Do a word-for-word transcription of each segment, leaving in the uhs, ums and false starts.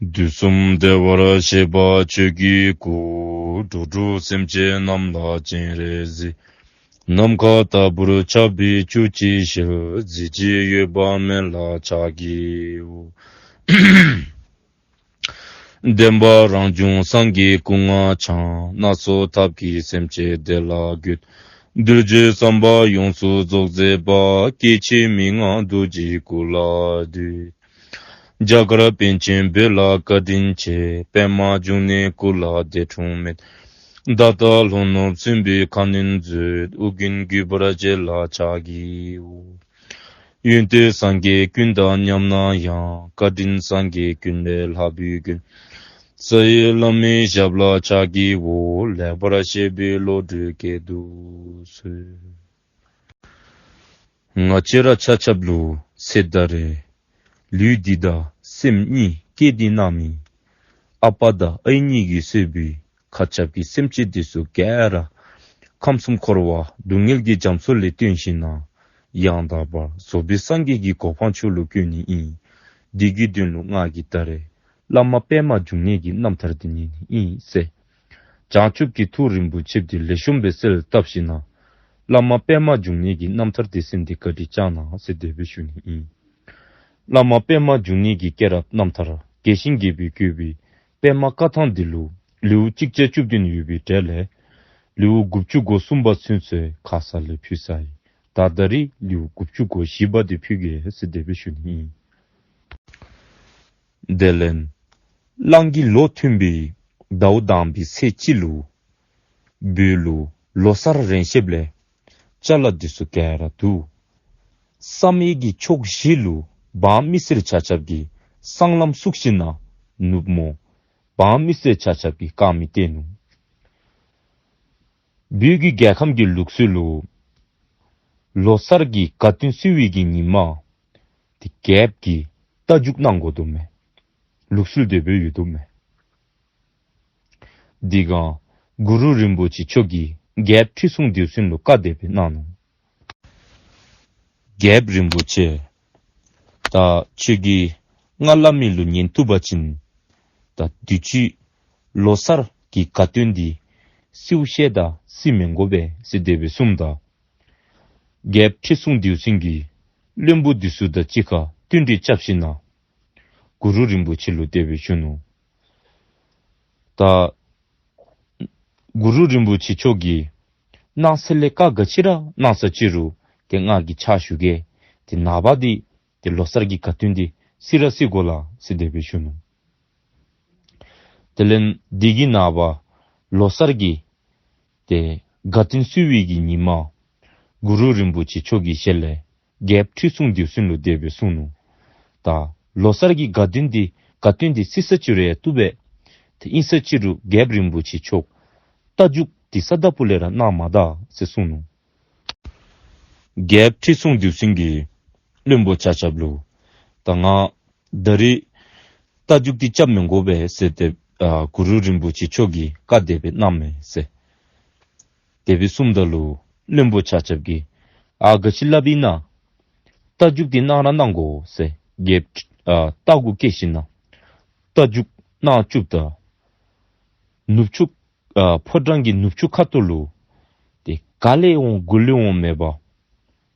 དུས་གསུམ་བདེ་བར་གཤེགས་པ་ཆོས་ཀྱི་སྐུ། འགྲོ་དྲུག་སེམས་ཅན་རྣམས་ལ་སྤྱན་རས་གཟིགས། ནམ་མཁའ་ལྟ་བུར་ཁྱབ་པའི་བཅུ་གཅིག་ཞལ། གཟི་བརྗིད་འོད་དཔག་མེད་ལ་ཕྱག་བགྱིའོ། བདེན་པ་རང་བྱུང་སངས་རྒྱས་སྐུ་ལྔ་འཆང་། སྣ་ཚོགས་ཐབས་ཀྱིས་སེམས་ཅན་བདེ་ལ་འགོད། གདུལ་བྱའི་བསམ་པ་ཡོངས་སུ་རྫོགས་མཛད་པ། སྐྱེ་འཆི་མི་མངའ་རྡོ་རྗེའི་སྐུ་ལ་འདུད། རྒྱ་གར་པཎ་ཆེན་བོད་ལ་བཀའ་དྲིན་ཆེ། པདྨ་འབྱུང་གནས་སྐུ་ལ་འདས་འཁྲུངས་མེད། ད་ལྟ་ལྷོ་ནུབ་སྲིན་པོའི་ཁ་གནོན་མཛད། ཨོ་རྒྱན་གུས་པར་བཅས་ལ་ཕྱག་བགྱིའོ། ཡོན་ཏན་སངས་རྒྱས་ཀུན་དང་མཉམ་ན་ཡང་། བཀའ་དྲིན་སངས་རྒྱས་ཀུན་ལས་ལྷག་པའི་མགོན། རྩ་བའི་བླ་མའི་ཞབས་ལ་ཕྱག་བགྱིའོ། ལེགས་པར་བཤད་པའི་བློ་གྲོས་བསྐྱེད་དུ་གསོལ། ང་བཅས་ར་ཆ་ཁྱབ་ལུ་ཚེ་ད་རེས་ལུས་འདི་དང་སེམས་གཉིས་བསྐྱེད་དེ་གནང་མི་ཨ་པ་དང་ཨའི་གཉིས་ཀྱིས་གཙོས་པའི་མཁའ་ཁྱབ་ཀྱི་སེམས་ཅན་འདི་ཚུ་ག་ར་ཁམས་གསུམ་འཁོར་བ་སྡུག་བསྔལ་གྱི་རྒྱ་མཚོ་ལས་བཏོན་ཞིནམ་ན་ཡང་དག་པར་རྫོགས་པའི་སངས་རྒྱས་ཀྱི་གོ་འཕང་མཆོག་ལུ་བཀོད་ནི་ཨིན། འདི་གི་དོན་ལུ་ང་གིས་ད་རེས་བླ་མ་པདྨ་འབྱུང་གནས་ཀྱི་རྣམ་ཐར་འདི་ཉན་ནི་ཨིན་ཟེར། བྱང་ཆུབ་ཀྱི་ཐུགས་རིན་པོ་ཆེ་འདི་ལེགས་ཤོམ་སྦེ་གསལ་བཏབ་ཞིནམ་ན་བླ་མ་པདྨ་འབྱུང་གནས་ཀྱི་རྣམ་ཐར་འདི་གསན་ཏེ་བཀའ་དྲིན་བསྐྱང་གནང་ཟེར་དེ་སྦེ་ཞུ་ནི་ཨིན། བླ་མ་པདྨ་འབྱུང་གནས་ཀྱི་སྐྱེས་རབས་རྣམ་ཐར་རྒྱས་ཤིང་རྒྱས་པར་བཀོད་པའི་པདྨ་བཀའ་ཐང་འདི་ལུ་ལེའུ་གཅིག་བརྒྱ་བཅུ་བདུན་ཡོད་པའི་གྲས་ལས་ལེའུ་དགུ་བཅུ་གོ་གསུམ་པ་ཚུན་ཚོད་ཁ་ཙ་ལས་ཕུལ་ཚར་ཡི། ད་ད་རེས་ལེའུ་དགུ་བཅུ་གོ་བཞི་པ་འདི་ཕུལ་གེ་ཟེར་དེ་སྦེ་ཞུ་ནི་ཨིན། དེ་ལས་གླང་གི་ལོ་ཐོན་པའི་ཟླཝ་དང་པའི་ཚེས་གཅིག་ལུ་བོད་ལུ་ལོ་གསར་རན་ཆབ་ལས་ཅ་ལ་འདི་ཚུ་ག་ར་བསྡུ། བསམ་ཡས་ཀྱི་ཕྱོགས་བཞི་ལུ་འབངས་མི་སེར་ཆ་ཁྱབ་ཀྱིས་སྲང་ལམ་བཙུགས་ཞིནམ་ན་ནུབ་མོ་འབངས་མི་སེར་ཆ་ཁྱབ་ཀྱིས་དཀར་མེ་བཏོན་ནུག། བོད་ཀྱི་རྒྱལ་ཁམས་ཀྱི་ལུགས་སྲོལ་ལུ་ལོ་གསར་གྱི་དགའ་སྟོན་གསོལ་བའི་གི་ཉིནམ་འདི་རྒྱལཔོ་གིས་རྟ་རྒྱུག་གནང་དགོ་དོ་མས། ལུགས་སྲོལ་དེ་སྦེ་ཡོད་དོ་མས། དེ་སྒང་གུ་རུ་རིན་པོ་ཆེ་མཆོག་གིས་རྒྱལཔོ་ཁྲི་སྲོང་ལྡེའུ་བཙན་ལུ་བཀའ་དེ་སྦེ་གནང་ནུག། རྒྱལཔོ་རིན་པོ་ཆེ། ད་ཁྱོད་ཀྱིས་ང་སླབ་མི་ལུ་ཉན་བཏུབ་པ་ཅིན་ད་དུས་ཅི་ལོ་གསར་གྱི་དགའ་སྟོན་འདི་སེལ་ཤེས་ད་སེལ་མི་དགོ་པས་ཟེར་དེ་སྦེ་གསུངམ་ད་རྒྱལཔོ་ཁྲི་སྲོང་ལྡེའུ་བཙན་གྱིས་བློན་པོ་འདི་ཚུ་དང་གཅིག་ཁར་བསྟུན་གྲོས་རྐྱབ་ཞིནམ་ན་གུ་རུ་རིན་པོ་ཆེ་ལུ་དེ་སྦེ་ཞུ་ནུག། ད་གུ་རུ་རིན་པོ་ཆེ་མཆོག་གིས་གནང་ས་ལས་བཀའ་ག་ཅི་ར་གནང་ས་ཅི་རུང་ཏེ་ང་གིས་ཕྱག་ཞུ་གེ། ཏེ་ནངས་པ་འདི་ཏེ་ལོ་གསར་གྱི་དགའ་སྟོན་འདི་སེལ་ར་སེལ་དགོ་ལགས་ཟེར་དེ་སྦེ་ཞུ་ནུག། དེ་ལས་འདི་གི་ནངས་པ་ལོ་གསར་གྱི་ཏེ་དགའ་སྟོན་སེལ་བའི་གི་ཉིནམ་གུ་རུ་རིན་པོ་ཆེ་མཆོག་གི་ཞལ་ལས་རྒྱལཔོ་ཁྲི་སྲོང་ལྡེའུ་བཙན་ལུ་དེ་སྦེ་གསུངས་ནུག། ད་ལོ་གསར་གྱི་དགའ་སྟོན་འདི་དགའ་སྟོན་འདི་སེལ་ས་ཅི་རུང་ཡང་བཏུབ་པས། ཏེ་ཨིན་ས་ཅི་རུང་རྒྱལཔོ་རིན་པོ་ཆེ་མཆོག་རྟ་རྒྱུག་འདི་ས་ད་པུ་ལས་ར་གནང་མ་ད་ཟེར་གསུངས་ནུག། རྒྱལཔོ་ཁྲི་སྲོང་ལྡེའུ་བཙན་གྱིས་བློན་པོ་ཆ་ཁྱབ་ལུ་ད་ང་ད་རེས་རྟ་རྒྱུག་འདི་རྐྱབ་མི་དགོ་པས་ཟེར་ཏེ་ཨ་གུ་རུ་རིན་པོ་ཆེ་མཆོག་གིས་བཀའ་དེ་སྦེ་གནངམ་མས་ཟེར། དེ་སྦེ་གསུངམ་ད་ལུ་བློན་པོ་ཆ་ཁྱབ་ཀྱིས་ཨ་ག་ཅི་སླབ་ཨིན་ན། རྟ་རྒྱུག་འདི་གནང་ར་གནང་དགོ་ཟེར་རྒྱལཔོ་ཨ་རྟ་གུ་བཀལ་ཞིནམ་ན་རྟ་རྒྱུག་གནང་བཅུགཔ་ད་ནུབ་ཕྱོགས་ཨ་ཕོ་བྲང་གི་ནུབ་ཕྱོགས་ཁ་ཐུག་ལུ་ཏེ་ག་ལས་འོང་གུ་ལས་འོང་མེད་པར་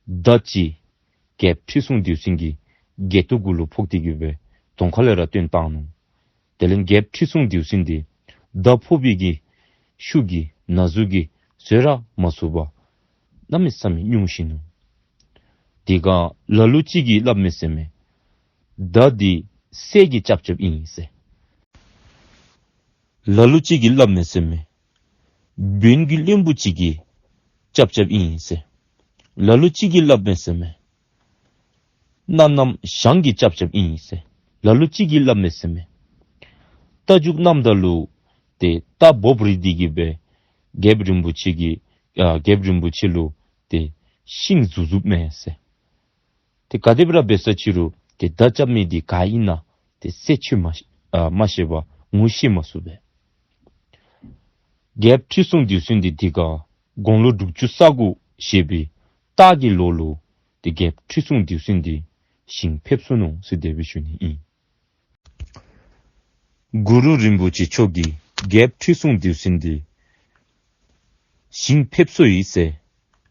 མདའ་ཅིག་རྒྱལཔོ་ཁྲི་སྲོང་ལྡེའུ་བཙན་གྱི་སྒལ་ཏོ་གུ་ལུ་ཕོག་སྟེ་གི་སྦེ་གདོང་ཁ་ལས་ར་བཏོན་བཏང་ནུག། དེ་ལས་རྒྱལཔོ་ཁྲི་སྲོང་ལྡེའུ་བཙན་འདི་མདའ་ཕོག་པའི་གི་ཤུགས་ཀྱིས་ན་ཟུག་གིས་བཟོད་ར་མ་ཚུགས་པར་གནམ་མེད་ས་མེད་སྙུང་ཞིནམ་ནུག། དེ་སྒང་ལ་ལུ་ཅིག་གིས་སླབ་མས་ཟེར་མས། མདའ་འདི་སྲས་ཀྱིས་རྐྱབ་རྐྱབ་ཨིན་ཟེར། ལ་ལུ་ཅིག་གིས་སླབ་མས་ཟེར་མས། བོན་གྱི་བློན་པོ་ཅིག་གིས་རྐྱབ་རྐྱབ་ཨིན་ཟེར། ལ་ལུ་ཅིག་གིས་སླབ་མས་ཟེར་མས། སྣ་ནམ་ཞང་གིས་རྐྱབ་རྐྱབ་ཨིན་ཟེར། ལ་ལུ་ཅིག་གིས་སླབ་མས་ཟེར་མས། རྟ་རྒྱུག་གནངམ་ད་ལུ་ཏེ་རྟ་བོབ་རིལ་ཏེ་གི་སྦེ་རྒྱལཔོ་རིན་པོ་ཆེ་གི་ཨ་རྒྱལཔོ་རིན་པོ་ཆེ་ལུ་ཏེ་ཤིང་འཛུག་འཛུགཔ་མས་ཟེར། ཏེ་ག་དེ་སྦེ་ར་འབད་ས་ཅི་རུང་ཏེ་མདའ་རྐྱབ་མི་འདི་ག་ཨིན་ན་ཏེ་སྲས་ཁྱོད་མ་ཤེས་ཨ་མ་ཤེས་པར་ངོ་ཤེས་མ་ཚུགས་པས། རྒྱལཔོ་ཁྲི་སྲོང་ལྡེའུ་བཙན་འདི་དེ་སྒང་དགུང་ལོ་དྲུག་ཅུ་རྩ་དགུ་བཞེས་པའི་སྟག་གི་ལོ་ལུ་ཏེ་རྒྱལཔོ་ཁྲི་སྲོང་ལྡེའུ་བཙན་འདི་ཞིང་ཕེབས་སོ་ནུག་ཟེར་དེ་སྦེ་ཞུ་ནི་ཨིན། གུ་རུ་རིན་པོ་ཆེ་མཆོག་གིས་རྒྱལཔོ་ཁྲི་སྲོང་ལྡེའུ་བཙན་འདི་ཞིང་ཕེབས་སོ་ཡི་ཟེར་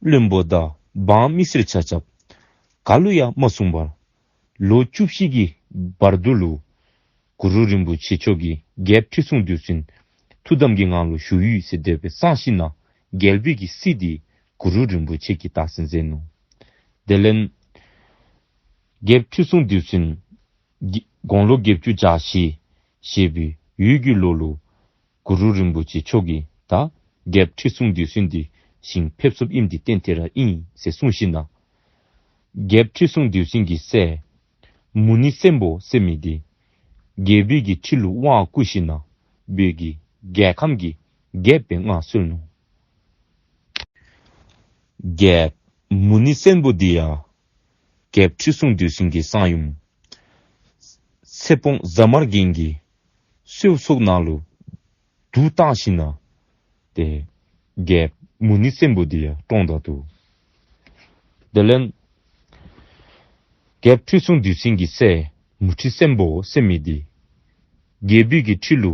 བློན་པོ་དང་འབངས་མི་སེར་ཆ་ཁྱབ་ག་ལུ་ཡང་མ་གསུངས་པར་ལོ་བཅུ་བཞི་གི་བར་དུ་ལུ་གུ་རུ་རིན་པོ་ཆེ་མཆོག་གིས་རྒྱལཔོ་ཁྲི་སྲོང་ལྡེའུ་བཙན་ཐུགས་དམ་གྱི་ངང་ལུ་བཞུགས་ཡོད་ཟེར་དེ་སྦེ་གསུངས་ཞིནམ་ལས་རྒྱལ་པོའི་གི་སྲིད་འདི་གུ་རུ་རིན་པོ་ཆེ་གིས་དར་ཟིན་མཛད་ནུག། དེ་ལས་རྒྱལཔོ་ཁྲི་སྲོང་ལྡེའུ་བཙན་གྱི་དགུང་ལོ་བརྒྱད་ཅུ་གྱ་བཞི་བཞེས་པའི་ཡུལ་གྱི་ལོ་ལུ་གུ་རུ་རིན་པོ་ཆེ་མཆོག་གིས་ད་རྒྱལཔོ་ཁྲི་སྲོང་ལྡེའུ་བཙན་འདི་ཞིང་ཕེབས་སོཔ་ཨིནམ་འདི་བསྟན་ཏེ་ར་ཨིན་ཟེར་གསུངས་ཞིནམ་ལས་རྒྱལཔོ་ཁྲི་སྲོང་ལྡེའུ་བཙན་གྱི་སྲས་མུ་ནི་བཙན་པོ་ཟེར་མི་འདི་རྒྱལ་པོའི་གི་ཁྲི་ལུ་དབང་བསྐུར་ཞིནམ་ལས་བོད་ཀྱི་རྒྱལ་ཁམས་ཀྱི་རྒྱལཔོ་སྦེ་མངའ་གསོལ་ནུག། རྒྱལཔོ་མུ་ནི་བཙན་པོ་འདི་ཡང་རྒྱལཔོ་ཁྲི་སྲོང་ལྡེའུ་བཙན་གྱི་གསང་ཡུམ་ཚེ་སྤོང་གཟའ་མར་རྒྱན་གྱི་གསོལ་ཚོགས་ནང་ལུ་བསྡུ་བཏང་ཞིནམ་ལས་ཏེ་རྒྱལཔོ་མུ་ནི་བཙན་པོ་འདི་ཡང་བཀྲོངས་ད་ནུག། དེ་ལས་རྒྱལཔོ་ཁྲི་སྲོང་ལྡེའུ་བཙན་གྱི་སྲས་མུ་ཁྲི་བཙན་པོ་ཟེར་མི་འདི་རྒྱལ་པོའི་གི་ཁྲི་ལུ་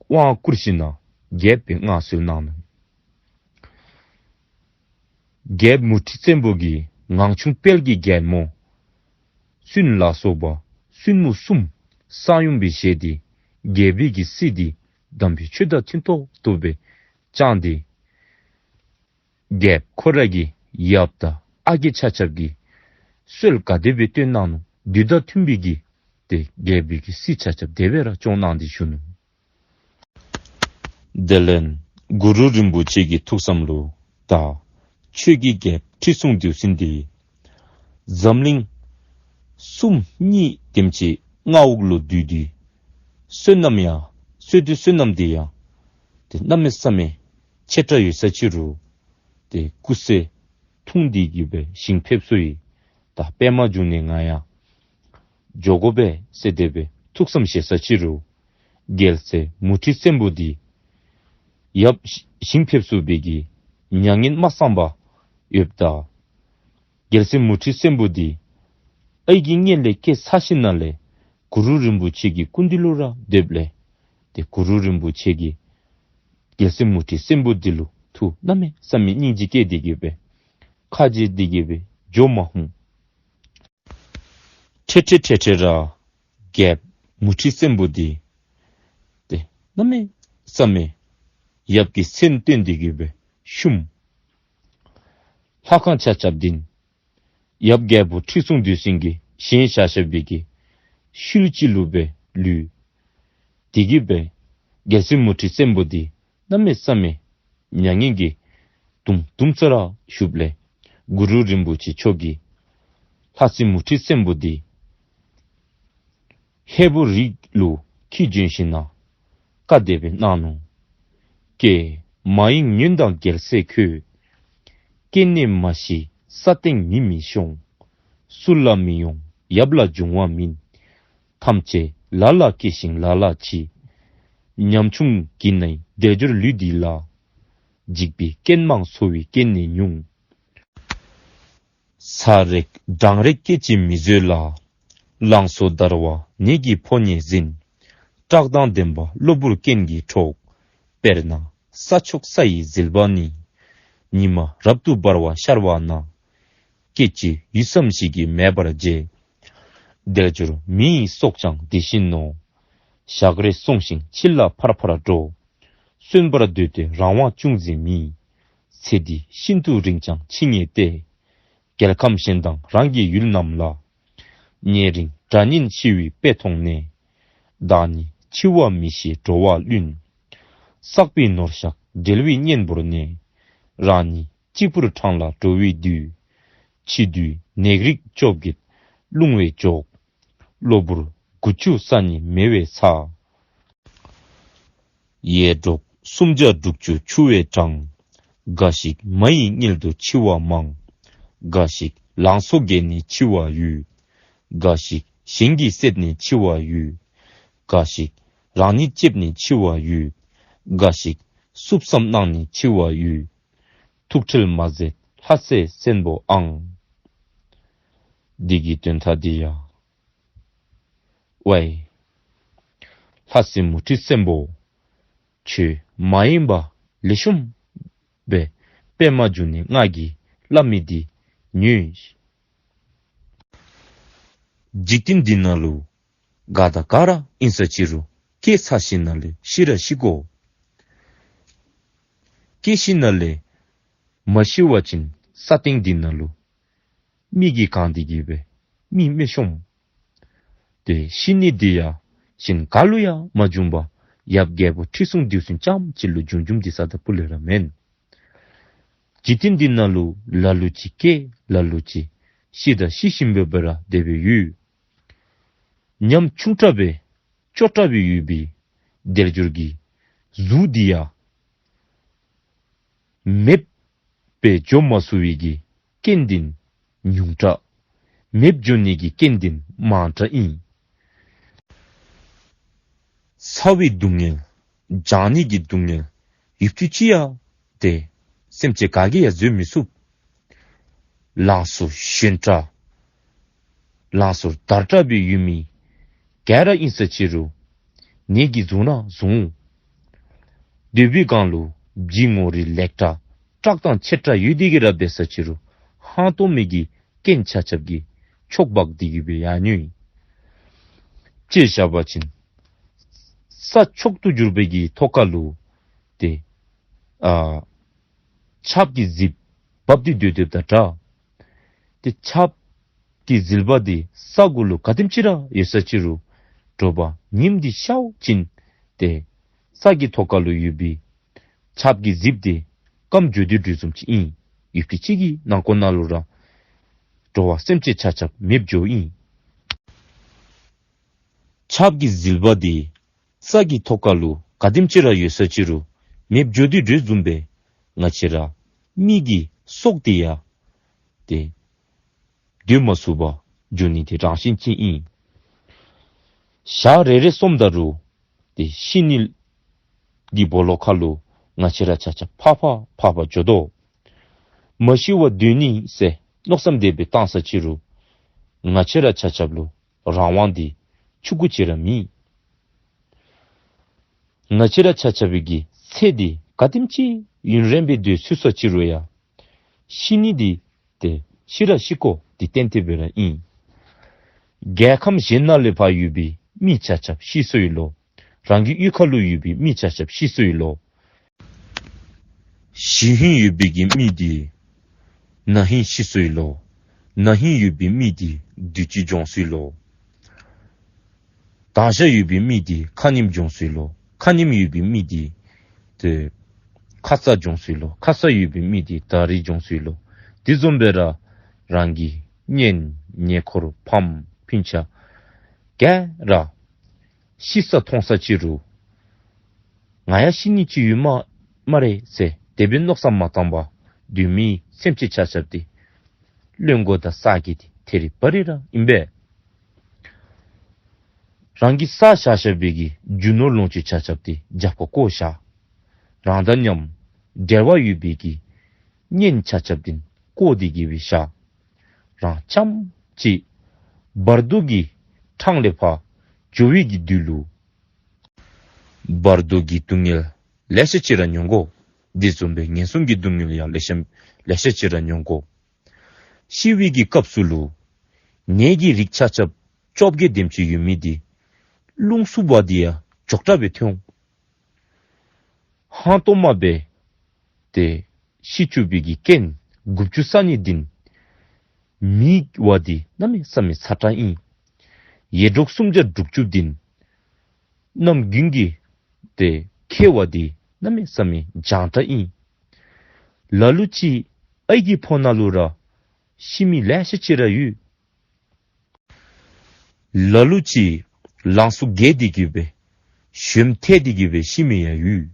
དབང་བསྐུར་ཞིནམ་ལས་རྒྱལཔོ་སྦེ་མངའ་གསོལ་གནང་ནུག། རྒྱལཔོ་མུ་ཁྲི་བཙན་པོ་གིས་ངང་ཆུང་དཔལ་གྱི་རྒྱལ་མོ་བཙུན་ལ་སོགས་པ་བཙུན་མོ་གསུམ་གསང་ཡུམ་སྦེ་བཞེས་ཏེ་རྒྱལ་པོའི་གི་སྲིད་འདི་དམ་པའི་ཆོས་དང་མཐུན་ཏོག་ཏོ་སྦེ་བསྐྱངས་ཏེ་རྒྱལཔོ་ཁོ་ར་གི་ཡབ་དང་ཨ་རྒས་ཆ་ཁྱབ་ཀྱི་སྲོལ་ག་དེ་སྦེ་བཏོན་གནང་ནུག། དེ་དང་མཐུན་པའི་གི་ཏེ་རྒྱལ་པོའི་གི་སྲིད་ཆ་ཁྱབ་དེ་སྦེ་ར་སྐྱོང་གནང་སྟེ་བཞུགས་ནུག། དེ་ལས་གུ་རུ་རིན་པོ་ཆེ་གི་ཐུགས་བསམ་ལུ་ད་ཆོས་ཀྱི་རྒྱལཔོ་ཁྲི་སྲོང་ལྡེའུ་བཙན་འདི་འཛམ་གླིང་གསུམ་གཉིས་དེམ་ཅིག་མངའ་འོག་ལུ་བསྡུས་ཏེ་བསོད་ནམས་ཡང་བསོད་བདེ་བསོད་ནམས་འདི་ཡང་ཏེ་གནམ་མེད་ས་མེད་ཆེ་དྲགས་ཡོད་ས་ཅིག་རུང་ཏེ་སྐུ་ཚེ་ཐུང་སྟེ་གི་སྦེ་ཞིང་ཕེབས་སོ་ཡི། ད་པདྨ་འབྱུང་གནས་ང་ཡང་འགྱོ་དགོ་པས་ཟེར་དེ་སྦེ་ཐུགས་བསམ་བཞེས་ས་ཅིག་རུང་རྒྱལ་སྲས་མུ་ཁྲི་བཙན་པོ་འདི་ཡབ་ཞིང་ཕེབས་སོ་བའི་གི་མྱ་ངན་མ་གསང་པར་ཡོདཔ་ད་རྒྱལ་སྲས་མུ་ཁྲི་བཙན་པོ་འདི་ཨའི་གི་མངལ་ལས་སྐྱེས་ཚར་ཞིནམ་ལས་གུ་རུ་རིན་པོ་ཆེ་གི་སྐུ་མདུན་ལུ་ར་སྡོདཔ་ལས་ཏེ་གུ་རུ་རིན་པོ་ཆེ་གིས་རྒྱལ་སྲས་མུ་ཁྲི་བཙན་པོ་འདི་ལུ་ཐུགས་གནམ་མེད་ས་མེད་སྙིང་རྗེ་སྐྱེས་ཏེ་གི་སྦེ་ཁ་རྗེ་སྟེ་གི་སྦེ་འགྱོ་མ་ཧུམ། ཁྲེ་ཁྲེ་ཁྲེ་ཁྲེ་ར་རྒྱལཔོ་མུ་ཁྲི་བཙན་པོ་འདི་ཏེ་གནམ་མེད་ས་མེད་ཡབ་ཀྱི་མཚན་བཏོན་ཏེ་གི་སྦེ་བཤུམས། ལྷ་ཁང་ཆ་ཁྱབ་འདི་ཡབ་རྒྱལ་པོ་ཁྲི་སྲོང་ལྡེའུ་བཙན་གྱིས་བཞེངས་བཞག་བཞག་པའི་གི་ཤུལ་ཅིག་ལུ་སྦེ་ལུས། དེ་གི་སྦེ་རྒྱལ་སྲས་མུ་ཁྲི་བཙན་པོ་འདི་གནམ་མེད་ས་མེད་མྱ་ངན་གྱིས་དུམ་དུམ་ས་ར་བཞུགསཔ་ལས་གུ་རུ་རིན་པོ་ཆེ་མཆོག་གིས་ལྷ་སྲས་མུ་ཁྲི་བཙན་པོ་འདི་ཧས་པོ་རི་ལུ་འཁྱིད་བྱོན་ཞིནམ་ལས་བཀའ་དེ་སྦེ་གནང་ནུག། ཀྱེ་མ་ཡེངས་ཉོན་དང་རྒྱལ་སྲས་ཁྱོད། སྐྱེ་གནས་མ་ཤི་ས་སྟེང་མི་མི་ཤོང་། སུ་ལ་མི་ཡོང་ཡབ་ལ་འབྱུང་བ་མིན། ཐམས་ཅད་ལ་ལ་སྐྱེ་ཞིང་ལ་ལ་འཆི། ཉམ་ཆུང་གི་ནའི་དལ་འབྱོར་ལུས་འདི་ལ། འཇིག་པའི་རྐྱེན་མང་འཚོ་བའི་རྐྱེན་ནི་ཉུང་། ཚ་རེག་གྲང་རེག་སྐད་ཅིག་མི་བཟོད་ལ། ལང་ཚོ་འདར་བ་ནད་ཀྱི་ཕོ་ཉས་ཟིན། སྐྲག་དང་ལྡན་པ་གློ་བུར་རྐྱེན་གྱིས་འཕྲོག། དཔེར་ན་ས་ཕྱོགས་ས་ཡི་ཟིལ་པ་ནི། ཉི་མ་རབ་ཏུ་འབར་བ་ཤར་བ་ན། སྐད་ཅིག་ཡུད་ཙམ་ཞིག་གིས་མེད་པར་བྱེད། དལ་འབྱོར་མི་ཡི་སྲོག་ཀྱང་དེ་བཞིན་ནོ། ཞག་རེ་སོང་ཞིང་ཕྱི་ལ་ཕར་ཕར་འགྲོ། གསོན་པར་འདོད་དེ་རང་དབང་ཅུང་ཟད་མེད། ཚེ་འདི་ཤིན་ཏུ་རིང་ཀྱང་འཆི་ངེས་ཏེ། རྒྱལ་ཁམས་གཞན་དང་རང་གི་ཡུལ་རྣམས་ལ། ཉེ་རིང་དགྲ་གཉེན་ཤི་བའི་དཔེ་མཐོང་ནས། བདག་ཉིད་འཆི་བ་མི་ཤེས་འགྲོ་བ་བླུན། བསགས་པའི་ནོར་བཤགས་འབྲེལ་བའི་གཉེན་བོར་ནས། རང་ཉིད་གཅིག་པུར་འཕྲང་ལ་འགྲོ་བའི་དུས། འཆི་དུས་ནད་རིགས་བཅོ་བརྒྱད་རླུང་བས་འཇོག། གློ་བུར་དགུ་བཅུ་ས་ནི་མེ་བས་ཚ། ཡེ་འདྲོག་སུམ་བརྒྱ་དྲུག་ཅུ་ཆུ་བས་དྲངས། འགའ་ཞིག་མ་ཡི་མངལ་དུ་འཆི་བ་མང་། འགའ་ཞིག་ལང་ཚོ་བརྒྱལ་ནས་འཆི་བ་ཡོད། འགའ་ཞིག་གཞན་གྱིས་བསད་ནས་འཆི་བ་ཡོད། འགའ་ཞིག་རང་ཉིད་ལྕེབས་ནས་འཆི་བ་ཡོད། འགའ་ཞིག་གསུབ་ཙམ་གནང་ནས་འཆི་བ་ཡོད། ཐུགས་ཁྲལ་མ་མཛད་ལྷ་སྲས་བཙན་པོ་ཨང་། འདི་གི་དོན་དག་འདི་ཡང་། ཝའི། ཁ་སེང་མུ་ཁྲི་སེམས་པོ། ཁྱོད་མ་ཡེངས་པར་ལེགས་ཤོམ་སྦེ་པདྨ་འབྱུང་གནས་ང་གིས་སླབ་མི་འདི་ཉོན། འཇིག་རྟེན་འདི་ནང་ལུ་ག་དང་ག་ར་ཨིན་ས་ཅི་རུང་སྐྱེ་ཚར་ཞིནམ་ལས་ཤི་ར་ཤི་དགོ། སྐྱེ་ཞིནམ་ལས་མ་ཤི་བ་ཅིན་ས་སྟེང་འདི་ནང་ལུ་མེ་གིས་གང་སྟེ་གི་སྦེ་མེ་མེ་ཤོམ། ཏེ་ཤི་ནི་འདི་ཡང་གཞན་ག་ལུ་ཡང་མ་བྱུང་བར་ཡབ་རྒྱལ་པོ་ཁྲི་སྲོང་ལྡེའུ་བཙན་རྐྱངམ་གཅིག་ལུ་བྱུང་བྱུངམ་འདི་ས་དང་ཕུ་ལས་ར་མེན། འཇིག་རྟེན་འདི་ནང་ལུ་ལ་ལུ་ཅིག་སྐྱེ་ལ་ལུ་ཅིག་ཤི་དང་ཤི་བཞིན་པའི་བར་ར་དེ་སྦེ་ཡོད། ཉམ་ཆུང་དྲགས་སྦེ་སྐྱོ་དྲགས་སྦེ་ཡོད་པའི་དལ་འབྱོར་གྱི་གཟུགས་འདི་ཡང་མེདཔ་སྦེ་འགྱོ་མ་ཚུགས་པའི་གི་རྐྱེན་འདི་ཉུང་དྲགས། མེདཔ་འགྱོ་ནི་གི་རྐྱེན་འདི་མང་དྲགས་ཨིན། ཚ་བའི་སྡུག་བསྔལ་སྦྱང་ནི་གི་སྡུག་བསྔལ་ཡུདཔ་ཐེངས་ཅིག་ཡང་ཏེ་སེམས་ཅན་ག་གིས་ཡང་བཟོད་མི་ཚུགས། ལང་ཚོ་ཞོན་དྲགས། ལང་ཚོ་དར་དྲགས་སྦེ་ཡོད་མི་ག་ར་ཨིན་ས་ཅི་རུང་ནད་ཀྱིས་བཟུང་ན་བཟུང་། སྡོད་པའི་སྒང་ལུ་བྱི་ངོ་རིས་ལེགས་དྲགས་སྐྲག་དང་ཆེ་དྲགས་ཡོད་དེ་གི་ར་འབད་ས་ཅི་རུང་ཧང་སྟོང་མི་གི་རྐྱེན་ཆ་ཁྱབ་ཀྱིས་ཁྱོག་འབག་སྟེ་གི་སྦེ་ཡར་ཉུལ། དཔྱེ་བཞག་པ་ཅིན་ས་མཆོག་ཏུ་གྱུར་པའི་གི་ཐོག་ཁ་ལུ་ཏེ་ཨ་ཆརཔ་གི་ཟིལཔ་འབབ་སྟེ་སྡོད་སྡོདཔ་དང་འདྲ། ཏེ་ཆརཔ་གི་ཟིལཔ་འདི་ས་གུ་ལུ་ག་དེམ་ཅིག་ར་ཡོད་ས་ཅི་རུང་དྲོ་པ་ཉིམ་འདི་ཤརཝ་ཅིན་ཏེ་ས་གི་ཐོག་ཁ་ལུ་ཡོད་པའི་ཆརཔ་གི་ཟིལཔ་འདི་སྐམ་འགྱོ་སྟེ་འགྱོ་བཟུམ་ཅིག་ཨིན། ཡུདཔ་ཐེངས་ཅིག་གི་ནང་འཁོད་ནང་ལུ་ར་འགྲོ་བ་སེམས་ཅན་ཆ་ཁྱབ་མེདཔ་འགྱོཝ་ཨིན། ཆརཔ་གི་ཟིལཔ་འདི་ས་གི་ཐོག་ཁ་ལུ་ག་དེམ་ཅིག་ར་ཡོད་ས་ཅི་རུང་མེདཔ་འགྱོ་སྟེ་འགྱོ་བཟུམ་སྦེ་ང་བཅས་ར་མི་གི་སྲོག་འདི་ཡང་ཏེ་སྡོད་མ་ཚུགས་པར་འགྱོ་ནི་འདི་རང་བཞིན་ཅིག་ཨིན། ཞག་རེ་རེ་སོངམ་ད་རུང་ཏེ་ཤི་ནི་གི་སྦོ་ལོགས་ཁ་ལུ་ང་བཅས་ར་ཆ་ཁྱབ་ཕར་ཕར་ཕར་ཕར་འགྱོ་དོ། མ་ཤི་བར་སྡོད་ནི་ཟེར་མནོ་བསམ་དེ་སྦེ་བཏང་ས་ཅི་རུང་ང་བཅས་ར་ཆ་ཁྱབ་ལུ་རང་དབང་འདི་ཆུང་ཀུ་ཅིག་ར་མེད། ང་བཅས་ར་ཆ་ཁྱབ་ཀྱི་ཚེ་འདི་ག་དེམ་ཅིག་ཡུན་རིངམོ་སྦེ་སྡོད་ཚུགས་ས་ཅི་རུང་ཡང་ཤི་ནི་འདི་ཏེ་ཤི་ར་ཤི་དགོ། འདི་གཏན་གཏན་སྦེ་ར་ཨིན། རྒྱལ་ཁམས་གཞན་ནང་ལས་ཕར་ཡོད་པའི་མི་ཆ་ཁྱབ་ཤི་སོ་ཡི་ལོ། རང་གི་གཡུས་ཁ་ལུ་ཡོད་པའི་མི་ཆ་ཁྱབ་ཤི་སོ་ཡི་ལོ། གཞི་ཧིང་ཡོད་པའི་གི་མི་འདི་ན་ཧིང་ཤི་སོ་ཡི་ལོ། ན་ཧིང་ཡོད་པའི་མི་འདི་དུས་ཅི་འགྱོ་སོ་ཡི་ལོ། དང་ཤ་ཡོད་པའི་མི་འདི་ཁ་ཉིམ་འགྱོ་སོ་ཡི་ལོ། ཁ་ཉིམ་ཡོད་པའི་མི་འདི་ཏེ་ཁ་ཙ་འགྱོ་སོ་ཡི་ལོ། ཁ་ཙ་ཡོད་པའི་མི་འདི་ད་རིས་འགྱོ་སོ་ཡི་ལོ། དེ་བཟུམ་སྦེ་ར་རང་གི་གཉེན་ཉེ་འཁོར་ཕམ་སྤུན་ཆ་ག་ར་ཤི་ས་མཐོང་ས་ཅི་རུང་ང་ཡང་ཤི་ནི་ཅིག་ཡོད་སྨ་སྨ་རེ་ཟེར་དེ་སྦེ་མནོ་བསམ་མ་བཏང་པར་སྡོད་མི་སེམས་ཅན་ཆ་ཁྱབ་འདི་བློན་པོ་དང་ས་དགེ་འདི་ཐད་རི་བ་རི་ར་ཨིན་པས། རང་གིས་བསགས་བཞག་བཞག་པའི་གི་རྒྱུ་ནོར་ལོངས་སྤྱོད་ཆ་ཁྱབ་འདི་རྒྱབ་ཁར་བཀོ་བཞག། རང་དང་མཉམ་འབྲེལ་བ་ཡོད་པའི་གི་གཉེན་ཆ་ཁྱབ་འདི་བཀོ་སྟེ་གི་སྦེ་བཞག། རང་རྐྱངམ་གཅིག་བར་དོ་གི་འཕྲང་ལས་ཕར་འགྱོ་བའི་གི་དུས་ལུ་བར་དོ་གི་སྡུག་བསྔལ་ལེ་ཤ་ཅིག་ར་མྱོང་དགོ། དེ་བཟུམ་སྦེ་ངན་སོང་གི་སྡུག་བསྔལ་ཡང་ལེ་ཤ་ལེ་ཤ་ཅིག་ར་མྱོང་དགོ། ཤི་བའི་གི་སྐབས་སུ་ལུ་ནད་ཀྱི་རིགས་ཆ་ཁྱབ་བཅོ་བརྒྱད་དེམ་ཅིག་ཡོད་མི་འདི་རླུང་འཚུབ་པ་འདི་ཡང་མགྱོགས་དྲགས་སྦེ་ཐོན་འོང་། ཧང་སྟོང་མ་སྦེ་ཏེ་ཤི་བཅུག་པའི་གི་རྐྱེན་དགུ་བཅུ་རྩ་གཉིས་འདི་མེད་པ་འདི་གནམ་མེད་ས་མེད་ཚ་དྲགས་ཨིན། ཡེ་འདྲོག་སུམ་བརྒྱ་དྲུག་ཅུ་འདི་རྣམ་ཀུན་གྱིས་ཏེ་མཁས་པ་འདི་གནམ་མེད་ས་མེད་འཇང་དྲགས་ཨིན། ལ་ལུ་ཅིག་ཨའི་གི་ཕོཝ་ནང་ལུ་ར་ཤི་མི་ལེ་ཤ་ཅིག་ར་ཡོད། ལ་ལུ་ཅིག་ལང་ཚོ་རྒྱས་ཏེ་གི་སྦེ་ཞོནམ་ཐལ་ཏེ་གི་སྦེ་ཤི་མི་ཡང་ཡོད།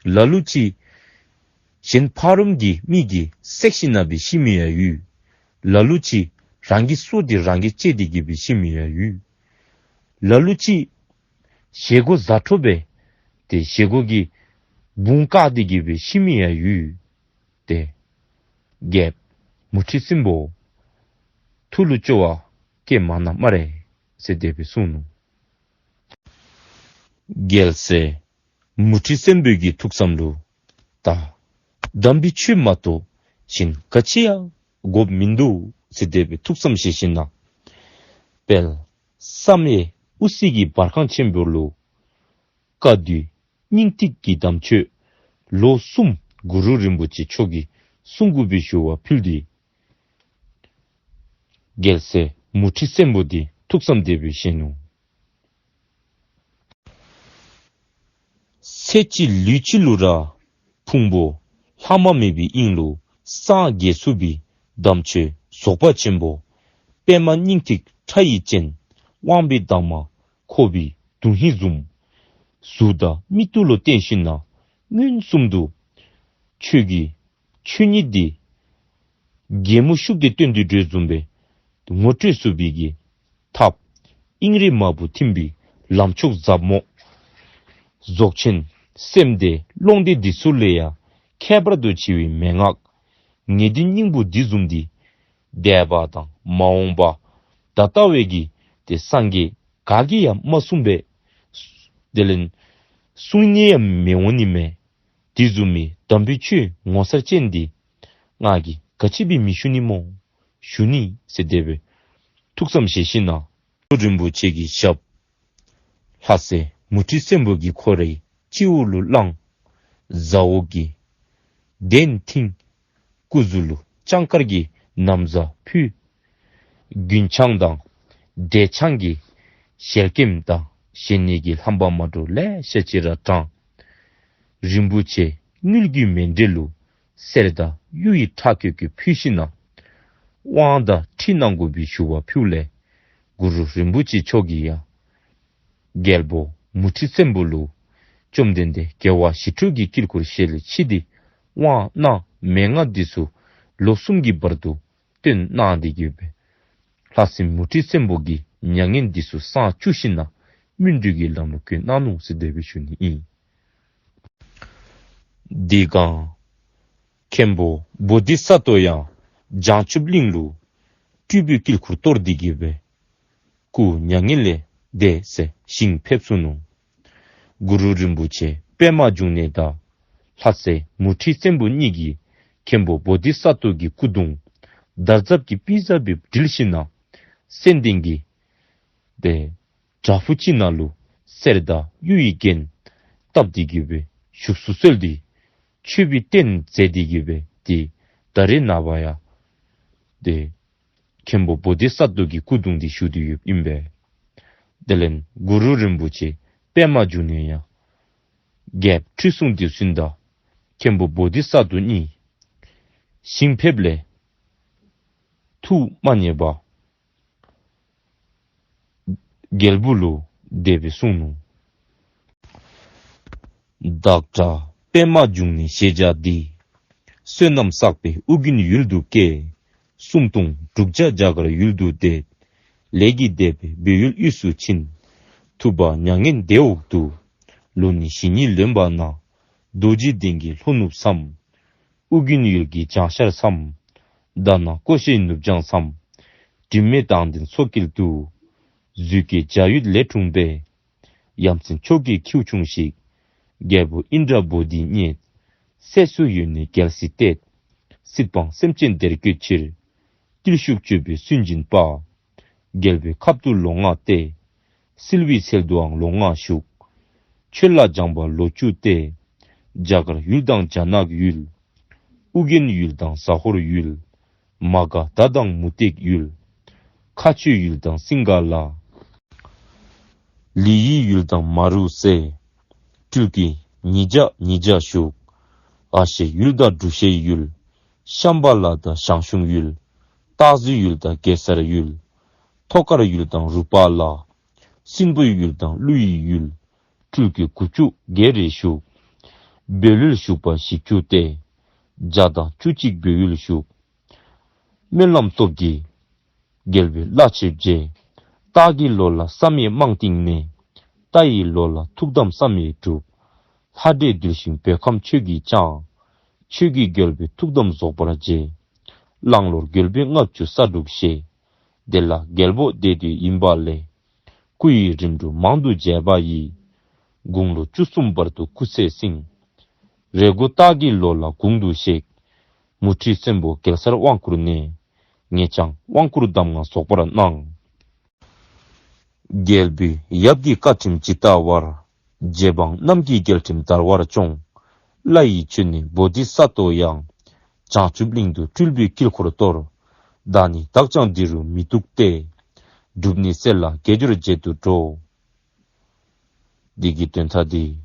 ལ་ལུ་ཅིག་གཞན་ཕ་རོལ་གྱི་མི་གིས་བསད་ཞིནམ་ལས་སྦེ་ཤི་མི་ཡང་ཡོད། ལ་ལུ་ཅིག་རང་གི་སོ་འདི་རང་གིས་བཅད་དེ་གི་སྦེ་ཤི་མི་ཡང་ཡོད། ལ་ལུ་ཅིག་བཞེས་སྒོ་ཟ་འཕྲོ་སྦེ་ཏེ་བཞེས་སྒོ་གི་བུང་བཀག་སྟེ་གི་སྦེ་ཤི་མི་ཡང་ཡོད། ཏེ་རྒྱལཔོ་མུ་ཁྲི་སྲིན་པོ་ཐུགས་ལུ་སྐྱོ་བ་བསྐྱེད་མ་གནང་སྨ་རེ་ཟེར་དེ་སྦེ་གསུངས་ནུག། རྒྱལ་སྲས་མུ་ཁྲི་བཙན་པོ་གི་ཐུགས་བསམ་ལུ་ད་དམ་པའི་ཆོས་མ་གཏོགས་གཞན་ག་ཅི་ཡང་དགོཔ་མིན་འདུག་ཟེར་དེ་སྦེ་ཐུགས་བསམ་བཞེས་ཞིནམ་ལས་དཔལ་བསམ་ཡས་དབུ་སེ་གི་བར་ཁང་ཆེན་པོ་ལུ་བཀའ་བསྡུ་སྙིང་ཐིག་གི་དམ་ཆོས་ལོ་གསུམ་གུ་རུ་རིན་པོ་ཆེ་མཆོག་གིས་གསུང་དགོ་པའི་ཞུ་བ་ཕུལ་ཏེ་རྒྱལ་སྲས་མུ་ཁྲི་བཙན་པོ་འདི་ཐུགས་བསམ་དེ་སྦེ་བཞེས་ནུག། ཚེ་གཅིག་ལུས་གཅིག་ལུ་ར་ཕུང་པོ་ལྷག་མ་མེད་པའི་དབྱིངས་ལུ་སངས་རྒྱས་ཚུགས་པའི་དམ་ཆོས་རྫོགས་པ་ཆེན་པོ་པདྨ་སྙིང་ཐིག་ཁྲ་ཡི་སྤྱན། དབང་པོའི་དྭངས་མ་ཁོག་པའི་དོན་ཧིང་བཟུམ། གཟུགས་དང་མིག་ཏོ་ལུ་བརྟེན་ཞིནམ་ལས་མངོན་སུམ་དུ་ཆོས་ཀྱི་ཆོས་ཉིད་འདི་གད་མོ་ཤུབས་ཏེ་སྟོན་ཏེ་འགྱོ་བཟུམ་སྦེ་ངོ་སྤྲོད་ཚུགས་པའི་གི་ཐབས། དབྱིངས་རིག་མ་བུ་ཐིམ་པའི་ལམ་མཆོག་ཟབ་མོ། རྫོགས་ཆེན་སེམས་སྡེ་ཀློང་སྡེ་འདི་ཚུ་ལས་ཡང་ཁྱད་པར་དུ་ཆེ་བའི་མན་ངག་ངེས་དོན་སྙིང་པོ་འདི་བཟུམ་འདི་འདས་པ་དང་མ་འོངས་པ་ད་ལྟ་བའི་གི་ཏེ་སངས་རྒྱས་ག་གིས་ཡང་མ་གསུངས་པས། དེ་ལས་གསུང་ནི་ཡང་མི་འོང་ནི་མས། དེ་བཟུམ་མའི་དམ་པའི་ཆོས་ངོ་མཚར་ཅན་འདི་ང་གིས་ག་ཅི་སྦེ་མི་ཞུ་ནི་སྨོ། ཞུ་ནི་ཟེར་དེ་སྦེ་ཐུགས་བསམ་བཞེས་ཞིནམ་ལས་རིན་པོ་ཆེ་གི་ཞབས་ལྷ་སྲས་མུ་ཁྲི་བཙན་པོ་གིས་ཁོ་རའི་སྤྱི་བོ་ལུ་བླངས། ཟ་འོག་གི་གདན་བཏིང་། སྐུ་གཟུགས་ལུ་ལྕང་དཀར་གྱི་ན་བཟའ་ཕུལ། རྒུན་ཆང་དང་འབྲས་ཆང་གི་ཞལ་སྐྱེམས་དང་བཞེས་ནི་གི་ལྷམ་པ་མ་འདྲཝ་ལེ་ཤ་ཅིག་ར་དྲངས། རིན་པོ་ཆེ་དངུལ་གྱི་མཎྜལ་ལུ་གསེར་དང་གཡུ་ཡི་ཁྲག་ཁྱུག་ཁྱུག་ཕུལ་ཞིནམ་ལས་དབང་དང་ཁྲིད་གནང་དགོ་པའི་ཞུ་བ་ཕུལཝ་ལས་གུ་རུ་རིན་པོ་ཆེ་མཆོག་གིས་ཡང་རྒྱལ་པོ་མུ་ཁྲི་བཙན་པོ་ལུ་བཅོམ་ལྡན་འདས་རྒྱལ་བ་ཞི་ཁྲོ་གི་དཀྱིལ་འཁོར་ཞལ་ལས་ཕྱེ་སྟེ་དབང་གནང་མན་ངག་འདི་ཚུ་ལོ་གསུམ་གྱི་བར་དུ་སྟོན་གནང་སྟེ་གི་སྦེ་ལྷ་སྲས་མུ་ཁྲི་བཙན་པོ་གིས་མྱ་ངན་འདི་ཚུ་སངས་བཅུག་ཞིནམ་ལས་སྨིན་གྲོལ་གྱི་ལམ་ལུ་བཀོད་གནང་ནུག་ཟེར་དེ་སྦེ་ཞུ་ནི་ཨིན། དེ་སྒང་མཁན་པོ་བོ་དྷི་ས་ཏྭ་ཡང་བྱང་ཆུབ་གླིང་ལུ་སྤྲུལ་པའི་དཀྱིལ་འཁོར་གཏོར་ཏེ་གི་སྦེ་སྐུ་མྱ་ངན་ལས་འདས་ཟེར་ཞིང་ཕེབས་སོ་ནུག། གུ་རུ་རིན་པོ་ཆེ་པདྨ་འབྱུང་གནས་དང་ལྷ་སྲས་མུ་ཁྲི་བཙན་པོ་གཉིས་ཀྱིས་མཁན་པོ་བོ་དྷི་ས་ཏྭ་གི་སྐུ་གདུང་དར་ཟབ་ཀྱི་པི་ཟ་སྦེ་དྲིལ་ཞིནམ་ལས་སེང་ལྡེང་གི་ཏེ་བྲག་ཕུག་ཅིག་ནང་ལུ་གསེར་དང་གཡུ་ཡི་རྒྱན་བཏབ་སྟེ་གི་སྦེ་བཞུགས་སུ་གསོལ་ཏེ་མཆོད་པའི་རྟེན་མཛད་དེ་གི་སྦེ་ཏེ་ད་རེས་ནངས་པ་ཡང་ཏེ་མཁན་པོ་བོ་དྷི་ས་ཏྭ་གི་སྐུ་གདུང་འདི་བཞུགས་ཏེ་ཡོདཔ་ཨིན་པས། དེ་ལས་གུ་རུ་རིན་པོ་ཆེ་པདྨ་འབྱུང་གནས་ཡང་རྒྱལཔོ་ཁྲི་སྲོང་ལྡེའུ་བཙན་དང་མཁན་པོ་བོ་དྷི་ས་ཏྭ་གཉིས་ཞིང་ཕེབས་ལས་ཐུགས་མ་མཉེས་པར་རྒྱལ་པོ་ལུ་དེ་སྦེ་གསུངས་ནུག། བདག་འདྲ་པདྨ་འབྱུང་གནས་ཞེས་བྱ་འདི། བསོད་ནམས་བསགས་པས་ཨོ་རྒྱན་ཡུལ་དུ་སྐྱེས། སུམ་སྟོང་དྲུག་བརྒྱ་རྒྱ་གར་ཡུལ་དུ་འདས། ལས་ཀྱིས་འདས་པས་བོད་ཡུལ་དབུས་སུ་ཕྱིན། ཐུབ་པ་མྱ་ངན་འདས་འོག་ཏུ། ལོ་ནི་ཞེ་གཉིས་ལོན་པ་ན། རྡོ་རྗེ་གདན་གྱི་ལྷོ་ནུབ་མཚམས། ཨོ་རྒྱན་ཡུལ་གྱི་བྱང་ཤར་མཚམས། དྷ་ན་ཀོ་ཤའི་ནུབ་བྱང་མཚམས། དྲི་མེད་དྭངས་ལྡན་མཚོ་དཀྱིལ་དུ། རྫུས་སྐྱེས་འཇའ་འོད་ལས་འཁྲུངས་པའི། ཡ་མཚན་མཆོག་གི་ཁྱེའུ་ཆུང་ཞིག། རྒྱལ་པོ་ཨིནྡྲ་བོ་དྷི་བརྙེས། སྲས་སུ་ཡོད་ནི་རྒྱལ་སྲིད་གཏད། སྲིད་པའང་སེམས་ཅན་བདེར་བཀོད་ཕྱིར། བརྟུལ་ཞུགས་སྤྱོད་པའི་སུན་འབྱིན་པ། རྒྱལ་པོའི་ཁབ་ཏུ་ལོ་ལྔ་བལྟས། བསིལ་བའི་ཚལ་དུའང་ལོ་ལྔ་བཞུགས། ཆོས་ལ་སྦྱངས་པ་ལོ་བཅུ་སྟེ། རྒྱ་གར་ཡུལ་དང་རྒྱ་ནག་ཡུལ། ཨོ་རྒྱན་ཡུལ་དང་ཟ་ཧོར་ཡུལ། མ་ག་དྷ་དང་མུ་སྟེགས་ཡུལ། མཁའ་སྤྱོད་ཡུལ་དང་སིང་ག་ལ། ལི་ཡི་ཡུལ་དང་མ་རུ་སེ། སྤྲུལ་སྐུ་ཉིས་བརྒྱ་ཉིས་བརྒྱ་བཞུགས། ཨ་ཤེ་ཡུལ་དང་འབྲུག་ཤའི་ཡུལ། ཤམ་བྷ་ལ་དང་ཞང་ཞུང་ཡུལ། སྟག་གཟིག་ཡུལ་དང་གེ་སར་ཡུལ། ཐོ་དཀར་ཡུལ་དང་རུ་པ་ལ། སྲིན་པོའི་ཡུལ་དང་ཀླུ་ཡི་ཡུལ། སྤྲུལ་སྐུ་དགུ་བཅུ་བརྒྱད་རེ་བཞུགས། བོད་ཡུལ་བཞུགས་པ་བཞི་བཅུ་སྟེ། བརྒྱ་དང་བཅུ་གཅིག་བོད་ཡུལ་བཞུགས། སྨོན་ལམ་སྟོབས་ཀྱིས་རྒྱལ་པོའི་བླ་མཆོད་མཇལ། སྟག་གི་ལོ་ལ་བསམ་ཡས་རྨང་བཏིང་ནས། རྟ་ཡི་ལོ་ལ་ཐུགས་དམ་བསམ་ཡས་གྲུབ། ལྷ་འདྲེས་འདུལ་ཞིང་བོད་ཁམས་ཆོས་ཀྱིས་བསྐྱངས། ཆོས་ཀྱི་རྒྱལ་པོའི་ཐུགས་དམ་རྫོགས་པར་བྱས། གླང་ལོར་རྒྱལ་པོའི་ལྔ་བཅུ་ས་དྲུག་བཞེས། དེ་ལ་རྒྱལ་པོ་བདེ་སྡོད་ཡིན་པ་ལས། སྐུ་ཡི་རིམ་གྲོ་མང་དུ་མཇལ་བ་ཡིས། དགུང་ལོ་བཅུ་གསུམ་བར་དུ་སྐུ་ཚེ་བསྲིངས། རེ་སྒུག་སྟག་གི་ལོ་ལ་དགུང་དུ་གཤེགས། མུ་ཁྲི་གསོན་པོ་གེ་སར་དབང་བསྐུར་ནས། ངེད་ཅག་དབང་བསྐུར་གདམས་ངག་རྫོགས་པར་གནང་། རྒྱལ་པོའི་ཡབ་ཀྱི་བཀའ་ཁྲིམས་ཇི་ལྟ་བར། རྗེ་འབངས་རྣམས་ཀྱི་རྒྱལ་ཁྲིམས་དར་བར་སྐྱོང་། བླ་ཡི་མཆོད་གནས་བོ་དྷི་ས་ཏྭ་ཡང་། བྱང་ཆུབ་གླིང་དུ་སྤྲུལ་པའི་དཀྱིལ་འཁོར་གཏོར། བདག་ནི་བདག་ཀྱང་འདི་རུ་མི་འདུག་སྟེ། སྒྲུབ་ནི་སྲས་ལ་དགེ་སྦྱོར་བྱེད་དུ་འགྲོ། འདི་གི་དོན་དག་འདི།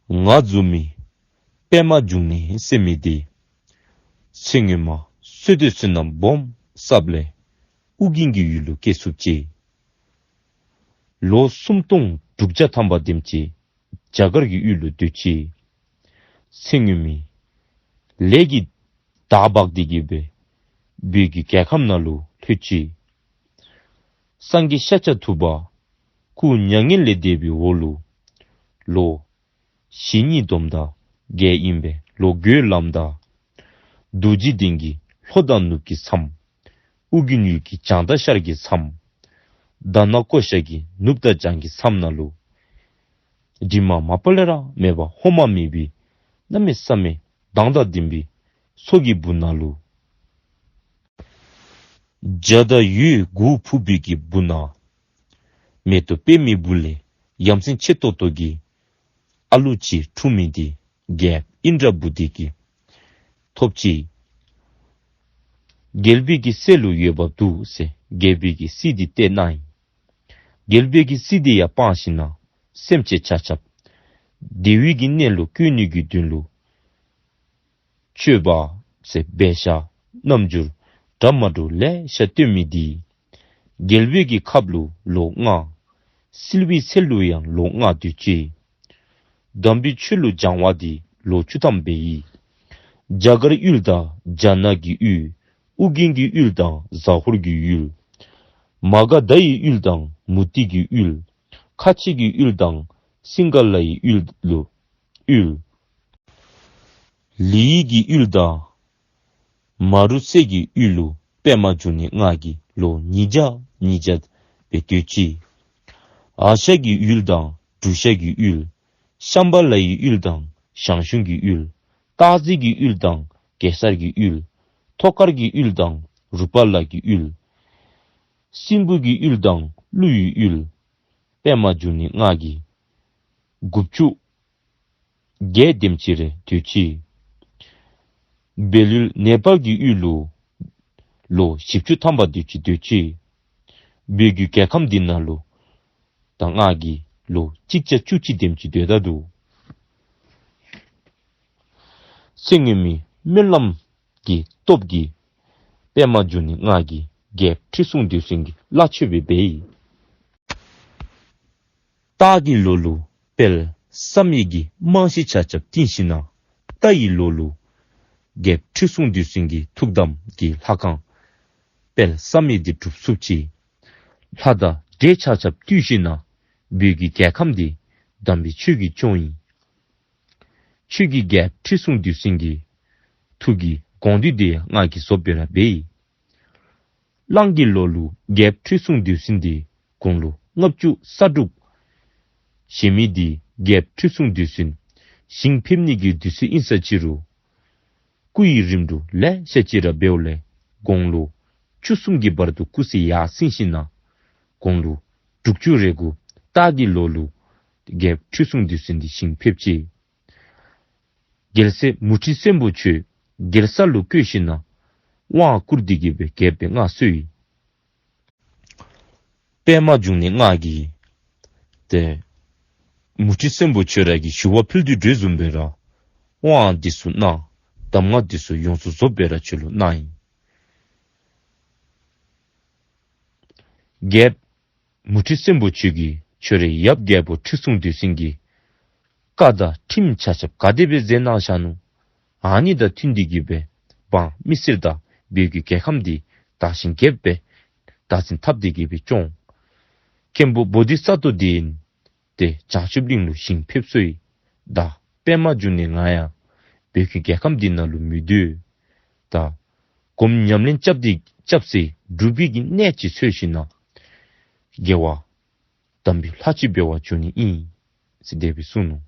ང་བཟུམ་མའི་པདྨ་འབྱུང་གནས་ཟེར་མི་འདི། ཚེ་སྔོན་མ་བསོད་བདེ་བསོད་ནམས་སྦོམ་བསགས་ལས་ཨུ་རྒྱན་གྱི་ཡུལ་ལུ་སྐྱེས་སོ་ཅི། ལོ་སུམ་སྟོང་དྲུག་བརྒྱ་ཐམ་པ་དེམ་ཅིག་རྒྱ་གར་གྱི་ཡུལ་ལུ་སྡོད་ཅི། ཚེ་སྔོན་མའི་ལས་ཀྱི་བདག་འབག་སྟེ་གི་སྦེ་བོད་ཀྱི་རྒྱལ་ཁམས་ནང་ལུ་ལྷོད་ཅི། སངས་རྒྱས་ཤཱཀྱ་ཐུབ་པ་སྐུ་མྱ་ངན་ལས་འདས་པའི་འོག་ལུ་ལོ་ཞེ་གཉིས་བསྡོམས་ད་རྒས་ཨིན་པས། ལོ་རྒོད་ལམ་ད་རྡོ་རྗེ་གདན་གྱི་ལྷོ་དང་ནུབ་ཀྱི་མཚམས། ཨུ་རྒྱན་ཡུལ་གྱི་བྱང་དང་ཤར་གྱི་མཚམས། དྷ་ན་ཀོ་ཤ་གི་ནུབ་དང་བྱང་གི་མཚམས་ནང་ལུ། དྲི་མ་མ་པ་ལས་ར་མེད་པ་ཧོ་མ་མེད་པའི་གནམ་མེད་ས་མེད་མདངས་དང་ལྡན་པའི་མཚོ་གི་སྦུག་ན་ལུ། བྱ་དང་ཡོས་མགུ་འཕུར་བའི་གི་སྦུག་ན། མེ་ཏོག་པདྨའི་སྦུག་ལས་ཡ་མཚན་ཆེ་ཏོག་ཏོ་གི་ཨ་ལུ་ཅིག་འཁྲུངས་མི་འདི་རྒྱལཔོ་ཨིནྡྲ་བྷུ་ཏི་གིས་ཐོབ་ཅི། རྒྱལ་པོའི་གི་སྲས་ལུ་འོས་འབབ་འདུག་ཟེར་རྒྱལ་པོའི་གི་སྲིད་འདི་བལྟས་གནང་ཡི། རྒྱལ་པོའི་གི་སྲིད་འདི་ཡང་སྤངས་ཞིནམ་ན་སེམས་ཅན་ཆ་ཁྱབ་བདེ་བའི་གི་གནས་ལུ་བཀོད་ནི་གི་དོན་ལུ་སྤྱོད་པ་ཟེར་འབད་བཞག་རྣམ་འགྱུར་འདྲ་མ་འདྲཝ་ལེ་ཤ་སྟོན་མི་འདི། རྒྱལ་པོའི་གི་ཁབ་ལུ་ལོ་ལྔ། བསིལ་བའི་ཚལ་ལུ་ཡང་ལོ་ལྔ་སྡོད་ཅི། དམ་པའི་ཆོས་ལུ་སྦྱང་བ་འདི་ལོ་བཅུ་ཐམ་འབད་ཡི། རྒྱ་གར་ཡུལ་དང་རྒྱ་ནག་གི་ཡུལ། ཨུ་རྒྱན་གྱི་ཡུལ་དང་ཟ་ཧོར་གྱི་ཡུལ། མ་ག་དྷ་ཡི་ཡུལ་དང་མུ་སྟེགས་ཀྱི་ཡུལ། ཁ་ཆེ་གི་ཡུལ་དང་སིང་ག་ལ་ཡི་ཡུལ་ལུ་ཡུལ། ལི་ཡི་གི་ཡུལ་དང་མ་རུ་སེ་གི་ཡུལ་ལུ་པདྨ་འབྱུང་གནས་ང་གིས་ལོ་ཉིས་བརྒྱ་ཉིས་བརྒྱ་སྦེ་སྡོད་ཅི། ཨ་ཤ་གི་ཡུལ་དང་བྲུ་ཤ་གི་ཡུལ། ཤམ་བྷ་ལ་ཡི་ཡུལ་དང་ཞང་ཞུང་གི་ཡུལ། སྟག་གཟིག་གི་ཡུལ་དང་གེ་སར་གྱི་ཡུལ། ཐོག་དཀར་གྱི་ཡུལ་དང་རུ་པ་ལ་གི་ཡུལ། སྲིན་པོ་གི་ཡུལ་དང་ཀླུ་ཡི་ཡུལ། པདྨ་འབྱུང་གནས་ང་གིས་དགུ་བཅུ་བརྒྱད་དེམ་ཅིག་རེ་སྡོད་ཅི། བལ་ཡུལ་ནེ་པཱལ་གྱི་ཡུལ་ལུ་ལོ་བཞི་བཅུ་ཐམ་པ་དེམ་ཅིག་སྡོད་ཅི། བོད་ཀྱི་རྒྱལ་ཁམས་འདི་ནང་ལུ་ད་ང་གིས་ལོ་གཅིག་བརྒྱ་བཅུ་གཅིག་དེམ་ཅིག་སྡོད་ད་འདུག། ཚེ་སྔོན་མའི་སྨོན་ལམ་གྱི་སྟོབས་ཀྱིས་པདྨ་འབྱུང་གནས་ང་གིས་རྒྱལཔོ་ཁྲི་སྲོང་ལྡེའུ་བཙན་གྱི་བླ་མཆོད་སྦེ་འབད་ཡི། སྟག་གི་ལོ་ལུ་དཔལ་བསམ་ཡས་ཀྱི་རྨང་གཞི་ཆ་ཁྱབ་བཏིང་ཞིནམ་ན། རྟ་ཡི་ལོ་ལུ་རྒྱལཔོ་ཁྲི་སྲོང་ལྡེའུ་བཙན་གྱི་ཐུགས་དམ་གྱི་ལྷ་ཁང་དཔལ་བསམ་ཡས་འདི་སྒྲུབ་ཚུགས་ཅི། ལྷ་དང་འདྲེ་ཆ་ཁྱབ་བཏུལ་ཞིནམ་ན་བོད་ཀྱི་རྒྱལ་ཁམས་འདི་དམ་པའི་ཆོས་ཀྱིས་སྐྱོང་ཡི། ཆོས་ཀྱི་རྒྱལཔོ་ཁྲི་སྲོང་ལྡེའུ་བཙན་གྱི་ཐུགས་ཀྱི་དགོངས་འདུས་འདི་ཡང་ང་གིས་རྫོགསཔ་སྦེ་ར་འབད་ཡི། གླང་གི་ལོ་ལུ་རྒྱལཔོ་ཁྲི་སྲོང་ལྡེའུ་བཙན་འདི་དགུང་ལོ་ལྔ་བཅུ་རྩ་དྲུག་བཞེས་མི་འདི་རྒྱལཔོ་ཁྲི་སྲོང་ལྡེའུ་བཙན་ཞིང་ཕེབས་ནི་གི་དུས་ཚོད་ཨིན་ས་ཅི་རུང་སྐུ་ཡི་རིམ་གྲོ་ལེ་ཤ་ཅིག་ར་འབདཝ་ལས་དགུང་ལོ་བཅུ་གསུམ་གྱི་བར་དུ་སྐུ་ཚེ་ཡར་སོང་ཞིནམ་ན་དགུང་ལོ་དྲུག་ཅུ་རེ་དགུ་སྟག་གི་ལོ་ལུ་རྒྱལཔོ་ཁྲི་སྲོང་ལྡེའུ་བཙན་འདི་ཞིང་ཕེབས་ཅི། རྒྱལ་སྲས་མུ་ཁྲི་སྲོན་པོ་ཆོས་རྒྱལ་ས་ལུ་བསྐོས་ཞིནམ་ན་དབང་བསྐུར་ཏེ་གི་སྦེ་རྒྱལཔོ་སྦེ་མངའ་གསོལ་ཡི། པདྨ་འབྱུང་གནས་ང་གིས་ཏེ་མུ་ཁྲི་སྲོན་པོ་ཆོས་ར་གི་ཞུ་བ་ཕུལ་དོ་བཟུམ་སྦེ་ར་དབང་འདི་ཚུ་གནང་། གདམས་ངག་འདི་ཚུ་ཡོངས་སུ་རྫོགསཔ་སྦེ་ར་ཁྱོད་ལུ་གནང་ཡི། རྒྱལཔོ་མུ་ཁྲི་སྲོན་པོ་ཆོས་ཀྱིས་ཁྱོད་རའི་ཡབ་རྒྱལ་པོ་ཁྲི་སྲོང་ལྡེའུ་བཙན་གྱི་བཀའ་དང་ཁྲིམས་ཆ་ཁྱབ་ག་དེ་སྦེ་མཛད་གནང་བཞག་ནུག། ཨ་ནི་དང་མཐུན་ཏེ་གི་སྦེ་འབངས་མི་སེར་དང་བོད་ཀྱི་རྒྱལ་ཁམས་འདི་དར་ཞིང་རྒྱས་པའི་བདག་འཛིན་འཐབ་སྟེ་གི་སྦེ་སྐྱོང་། མཁན་པོ་བོ་དྷི་ས་ཏྭ་འདི་ཏེ་བྱང་ཆུབ་གླིང་ལུ་ཞིང་ཕེབས་སོ་ཡི། ད་པདྨ་འབྱུང་གནས་ང་ཡང་བོད་ཀྱི་རྒྱལ་ཁམས་འདི་ནང་ལུ་མི་སྡོད། ད་སྒོམ་ཉམས་ལེན་རྐྱབ་སྟེ་རྐྱབ་སྟེ་སྒྲུབ་པའི་གི་གནས་ཅིག་འཚོལ་ཞིནམ་ན་དགེ་བ་ དམ་པའི་ལྷ་ཅིག་འབད་བར་འགྱུར་ནི་ཨིན་ཟེར་དེ་སྦེ་གསུངས་ནུག།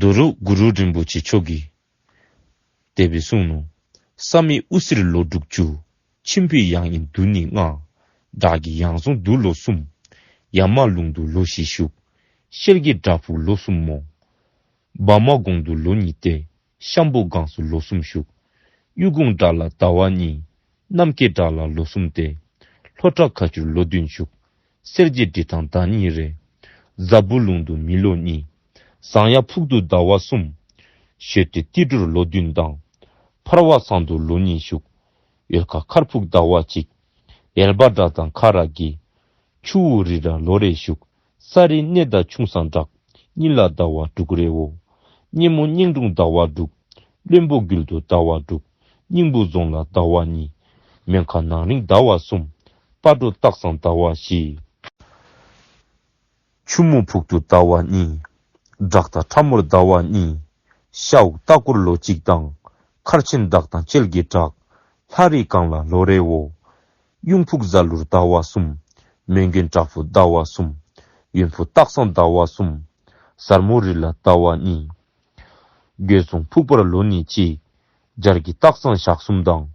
དོ་རུང་གུ་རུ་རིན་པོ་ཆེ་མཆོག་གིས་དེ་སྦེ་གསུངས་ནུག། བསམ་ཡས་དབུ་སེར་ལོ་དྲུག་ཅུ། མཆིམས་ཕུའི་ཡང་དབེན་དུས་ནི་ལྔ། བྲག་གི་ཡང་སོང་དུས་ལོ་གསུམ། ཡ་མ་ལུང་དུ་ལོ་བཞི་བཞུགས། ཤེལ་གྱི་བྲག་ཕུག་ལོ་གསུམ་མོ། བ་མ་གོང་དུ་ལོ་གཉིས་ཏེ། ཤམ་བུ་སྒང་སུ་ལོ་གསུམ་བཞུགས། གཡུ་གུང་བྲག་ལ་ཟླ་བ་གཉིས། རྣམ་རྒྱལ་བྲག་ལ་ལོ་གསུམ་ཏེ། ལྷོ་བྲག་མཁར་ཆུར་ལོ་བདུན་བཞུགས། གསེར་གྱི་སྒྲི་ཐང་ཟླ་གཉིས་རེ། ཛ་བུ་ལུང་དུ་མི་ལོ་གཉིས། ཟངས་ཡ་ཕུག་ཏུ་ཟླ་བ་གསུམ། ཞོལ་སྟོད་ཏི་སྒྲོར་ལོ་བདུན་དང་། འཕར་བ་ཚང་དུ་ལོ་གཉིས་བཞུགས། ཡུལ་ཁ་མཁར་ཕུག་ཟླ་བ་གཅིག། ཡེར་པ་བྲག་དང་ཁ་རག་གི། ཆུ་བོ་རི་ར་ལོ་རེ་བཞུགས། ས་རི་གནས་དང་ཁྱུང་བསངས་བྲག། གཉིས་ལ་ཟླ་བ་དྲུག་རེའོ། སྙེ་མོ་སྙིང་དྲུང་ཟླ་བ་དྲུག། བློན་པོ་རྒྱུད་དུ་ཟླ་བ་དྲུག། སྙིང་པོ་རྫོང་ལ་ཟླ་བ་གཉིས། མོན་ཁ་ནང་རིང་ཟླ་བ་གསུམ། སྤ་གྲོ་སྟག་ཚང་ཟླ་བ་བཞི། ཆུ་མུ་ཕུག་ཏུ་ཟླ་བ་གཉིས། བྲག་མཐའ་ཁྲ་མོར་ཟླ་བ་གཉིས། ཤ་འུག་སྟག་གུར་ལོ་གཅིག་དང་། མཁར་ཆེན་བྲག་དང་ལྕེལ་གྱི་བྲག། ལྷ་རི་སྒང་ལ་ལོ་རེའོ། གཡུང་ཕུག་ཟ་ལུར་ཟླ་བ་གསུམ། མོན་གྱོན་བྲག་ཕུག་ཟླ་བ་གསུམ། ཡོན་ཕུག་སྟག་ཚང་ཟླ་བ་གསུམ། ཟལ་མོ་རི་ལ་ཟླ་བ་གཉིས། རྒོད་རྫོང་ཕུག་པར་ལོ་གཉིས་གཅིག། སྦྱར་གྱི་སྟག་ཚང་ཞག་གསུམ་དང་།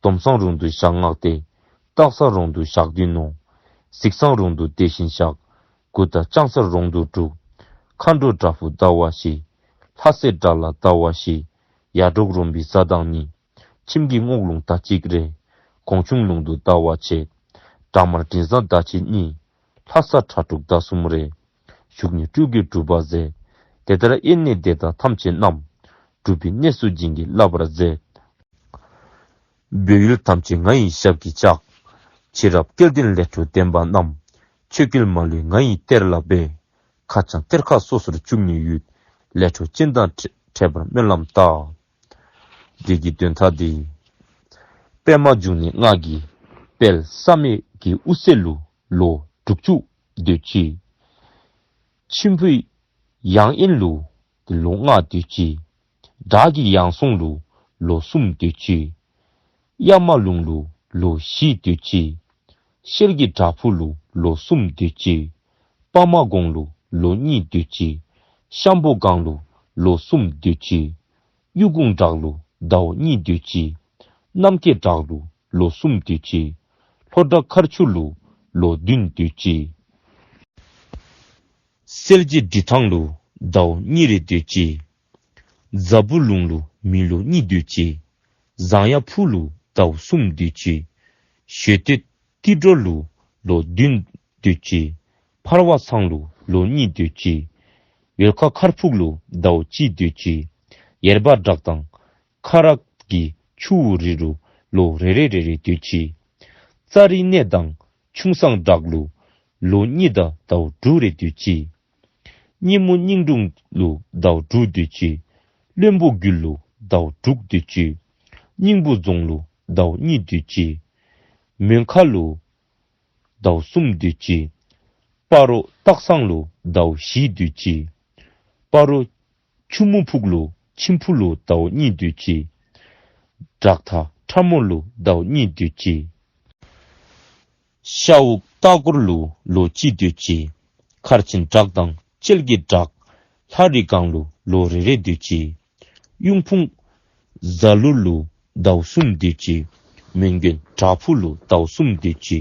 དོམ་ཚང་རོང་དུ་ཞག་ལྔ་སྟེ། སྟག་ཚང་རོང་དུ་ཞག་བདུན་ནོ། གཟིག་ཚང་རོང་དུ་དེ་བཞིན་ཞག། དགུ་དང་ལྕང་ཚར་རོང་དུ་དྲུག། མཁའ་འགྲོ་བྲག་ཕུག་ཟླ་བ་བཞི། ལྷ་སྲས་བྲག་ལ་ཟླ་བ་བཞི། ཡ་འབྲོག་རོང་པའི་བཟའ་དང་གཉིས། ཁྱིམ་གྱི་རྔོག་ལུང་ཟླ་གཅིག་རེ། གོང་ཆུང་ལུང་དུ་ཟླ་བ་ཕྱེད། བྲག་དམར་མགྲིན་བཟང་ཟླ་གཅིག་གཉིས། ལྷ་ས་ཁྲ་འབྲུག་ཟླ་གསུམ་རེ། བཞུགས་ནི་སྤྲུལ་སྐུ་གྲུབ་པ་མཛད། དེ་ལྟར་དབེན་གནས་སྡེ་དག་ཐམས་ཅད་རྣམས། གྲུབ་པའི་གནས་སུ་བྱིན་གྱིས་བརླབ་པར་མཛད། བོད་ཡུལ་ཐམས་ཅད་ང་ཡི་ཞབས་ཀྱིས་བཅགས། ཕྱི་རབས་སྐལ་ལྡན་ལས་འཕྲོ་ལྡན་པ་རྣམས། ཆོས་སྐལ་མ་ལུས་ང་ཡི་གཏེར་ལ་སྦས། ཁ་བྱང་གཏེར་ཁ་སོ་སོར་བཅུག་ནི་ཡོད། ལས་འཕྲོ་ཅན་དང་འཕྲད་འཕྲད་པར་སྨོན་ལམ་བཏབ། འདི་གི་དོན་དག་འདི། པདྨ་འབྱུང་གནས་ང་གིས་དཔལ་བསམ་ཡས་ཀྱི་དབུ་སེར་ལུ་ལོ་དྲུག་ཅུ་སྡོད་ཅི། མཆིམས་ཕུའི་ཡང་དབེན་ལུ་ལོ་ལྔ་སྡོད་ཅི། བྲག་གི་ཡང་སོང་ལུ་ལོ་གསུམ་སྡོད་ཅི། གཡའ་མ་ལུང་ལུ་ལོ་བཞི་སྡོད་ཅི། ཤེལ་གྱི་བྲག་ཕུག་ལུ་ལོ་གསུམ་སྡོད་ཅི། པདྨ་གོང་ལུ་ལོ་གཉིས་སྡོད་ཅི། ཤམ་བུ་སྒང་ལུ་ལོ་གསུམ་སྡོད་ཅི། གཡུ་གུང་བྲག་ལུ་ཟླཝ་གཉིས་སྡོད་ཅི། རྣམ་རྒྱལ་བྲག་ལུ་ལོ་གསུམ་སྡོད་ཅི། ལྷོ་བྲག་མཁར་ཆུ་ལུ་ལོ་བདུན་སྡོད་ཅི། གསེར་གྱི་སྒྲི་ཐང་ལུ་ཟླཝ་གཉིས་རེ་སྡོད་ཅི། ཛ་བུ་ལུང་ལུ་མི་ལོ་གཉིས་སྡོད་ཅི། ཟངས་ཡ་ཕུག་ལུ་ཟླཝ་གསུམ་སྡོད་ཅི། ཞོལ་སྟོད་ཏི་སྒྲོ་ལུ་ལོ་བདུན་སྡོད་ཅི། འཕར་བ་ཚང་ལུ་ལོ་གཉིས་སྡོད་ཅི། ཡོལ་ཁ་མཁར་ཕུག་ལུ་ཟླཝ་གཅིག་སྡོད་ཅི། ཡེར་པ་བྲག་དང་ཁ་རག་གི་ཆུ་བོ་རི་རུ་ལོ་རེ་རེ་རེ་རེ་སྡོད་ཅི། རྩ་རི་གནས་དང་ཁྱུང་བསངས་བྲག་ལུ་ལོ་གཉིས་དང་ཟླཝ་དྲུག་རེ་སྡོད་ཅི། སྙེ་མོ་སྙིང་དྲུང་ལུ་ཟླཝ་དྲུག་སྡོད་ཅི། བློན་པོ་རྒྱུད་ལུ་ཟླཝ་དྲུག་སྡོད་ཅི། སྙིང་པོ་རྫོང་ལུ་ཟླཝ་གཉིས་སྡོད་ཅི། མོན་ཁ་ལུ་ཟླཝ་གསུམ་སྡོད་ཅི། སྤ་རོ་སྟག་ཚང་ལུ་ཟླཝ་བཞི་སྡོད་ཅི། སྤ་རོ་ཆུ་མུ་ཕུག་ལུ་མཆིམས་ཕུ་ལུ་ཟླཝ་གཉིས་སྡོད་ཅི། བྲག་མཐའ་ཁྲ་མོ་ལུ་ཟླཝ་གཉིས་སྡོད་ཅི། ཤ་འུག་སྟག་གུར་ལུ་ལོ་གཅིག་སྡོད་ཅི། མཁར་ཆེན་བྲག་དང་ལྕེལ་གྱི་བྲག། ལྷ་རི་སྒང་ལུ་ལོ་རེ་རེ་སྡོད་ཅི། གཡུང་ཕུག་ཟ་ལུར་ལུ་ཟླཝ་གསུམ་སྡོད་ཅི། མོན་གྱོན་བྲག་ཕུག་ལུ་ཟླཝ་གསུམ་སྡོད་ཅི།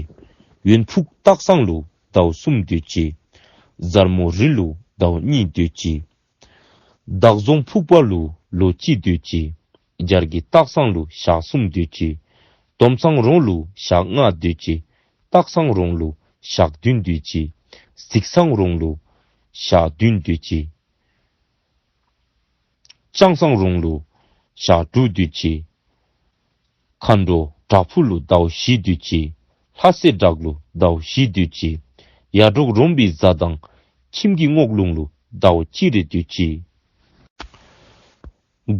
ཡོན་ཕུག་སྟག་ཚང་ལུ་ཟླཝ་གསུམ་སྡོད་ཅི། ཟལ་མོ་རི་ལུ་ཟླཝ་གཉིས་སྡོད་ཅི། བདག་རྫོང་ཕུག་པ་ལུ་ལོ་གཅིག་སྡོད་ཅི། སྦྱར་གྱི་སྟག་ཚང་ལུ་ཞག་གསུམ་སྡོད་ཅི། དོམ་ཚང་རོང་ལུ་ཞག་ལྔ་སྡོད་ཅི། སྟག་ཚང་རོང་ལུ་ཞག་བདུན་སྡོད་ཅི། གཟིག་ཚང་རོང་ལུ་ཞག་བདུན་སྡོད་ཅི། ལྕང་ཚང་རོང་ལུ་ཞག་དྲུག་སྡོད་ཅི། མཁའ་འགྲོ་བྲག་ཕུག་ལུ་ཟླཝ་བཞི་སྡོད་ཅི། ལྷ་སྲས་བྲག་ལུ་ཟླཝ་བཞི་སྡོད་ཅི། ཡ་འབྲོག་རོང་པའི་བཟའ་དང་ཁྱིམ་གྱི་རྔོག་ལུང་ལུ་ཟླཝ་གཅིག་རེ་སྡོད་ཅི།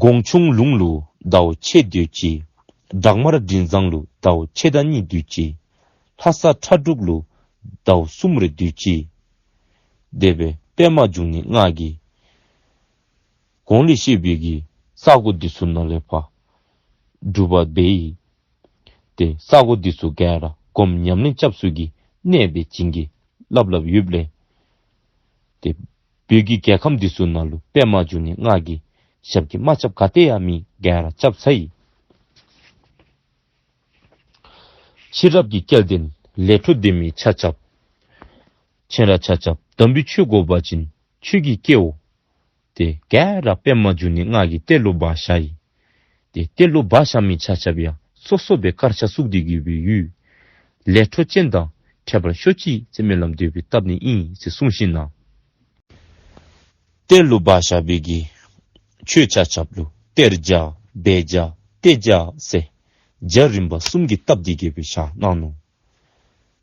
གོང་ཆུང་ལུང་ལུ་ཟླཝ་ཕྱེད་སྡོད་ཅི། བྲག་དམར་མགྲིན་བཟང་ལུ་ཟླཝ་ཕྱེད་དང་གཉིས་སྡོད་ཅི། ལྷ་ས་ཁྲ་འབྲུག་ལུ་ཟླཝ་གསུམ་རེ་སྡོད་ཅི། དེ་སྦེ་པདྨ་འབྱུང་གནས་ང་གིས་གོང་ལས་བཤད་པའི་གི་ས་གོ་འདི་ཚུ་ནང་ལས་ཕར་སྒྲུབ་པ་འབད་ཡི། ཏེ་ས་གོ་འདི་ཚུ་ག་ར་སྒོམ་ཉམས་ལེན་རྐྱབ་ས་གི་གནས་སྦེ་བྱིན་གྱིས་ སླབ་སླབ་ཡོདཔ་ལས། ཏེ་བོད་ཀྱི་རྒྱལ་ཁམས་འདི་ཚུ་ནང་ལུ་པདྨ་འབྱུང་གནས་ང་གིས་ཞབས་ཀྱིས་མ་རྐྱབ་ག་ཏེ་ཡང་མེད། ག་ར་རྐྱབ་ཚར་ཡི། ཕྱི་རབས་ཀྱི་སྐལ་ལྡན་ལས་འཕྲོ་འདི་མི་ཆ་ཁྱབ། ཁྱེད་ར་ཆ་ཁྱབ་དམ་པའི་ཆོས་དགོ་པ་ཅིན་ཆོས་ཀྱི་སྐལཝ། ཏེ་ག་ར་པདྨ་འབྱུང་གནས་ང་གིས་གཏེར་ལུ་སྦ་བཞག་ཡི། ཏེ་གཏེར་ལུ་སྦ་བཞག་མི་ཆ་ཁྱབ་ཡང་སོ་སོ་སྦེ་དཀར་ཆག་བཙུགས་ཏེ་གི་སྦེ་ཡོད། ལས་འཕྲོ་ཅན་དང་འཕྲད་པར་ཤོག་ཅིག་ཟེར་སྨོན་ལམ་འདི་སྦེ་བཏབ་ནི་ཨིན་ཟེར་གསུངས་ཞིནམ་ལས། གཏེར་ལུ་སྦ་བཞག་པའི་གི་ཆོས་ཆ་ཁྱབ་ལུ་གཏེར་བྱ་སྦས་བྱ་གཏད་བྱ་ཟེར་བྱ་རིམ་པ་གསུམ་གྱིས་བཏབ་སྟེ་གི་སྦེ་བཞག་གནང་ནུག།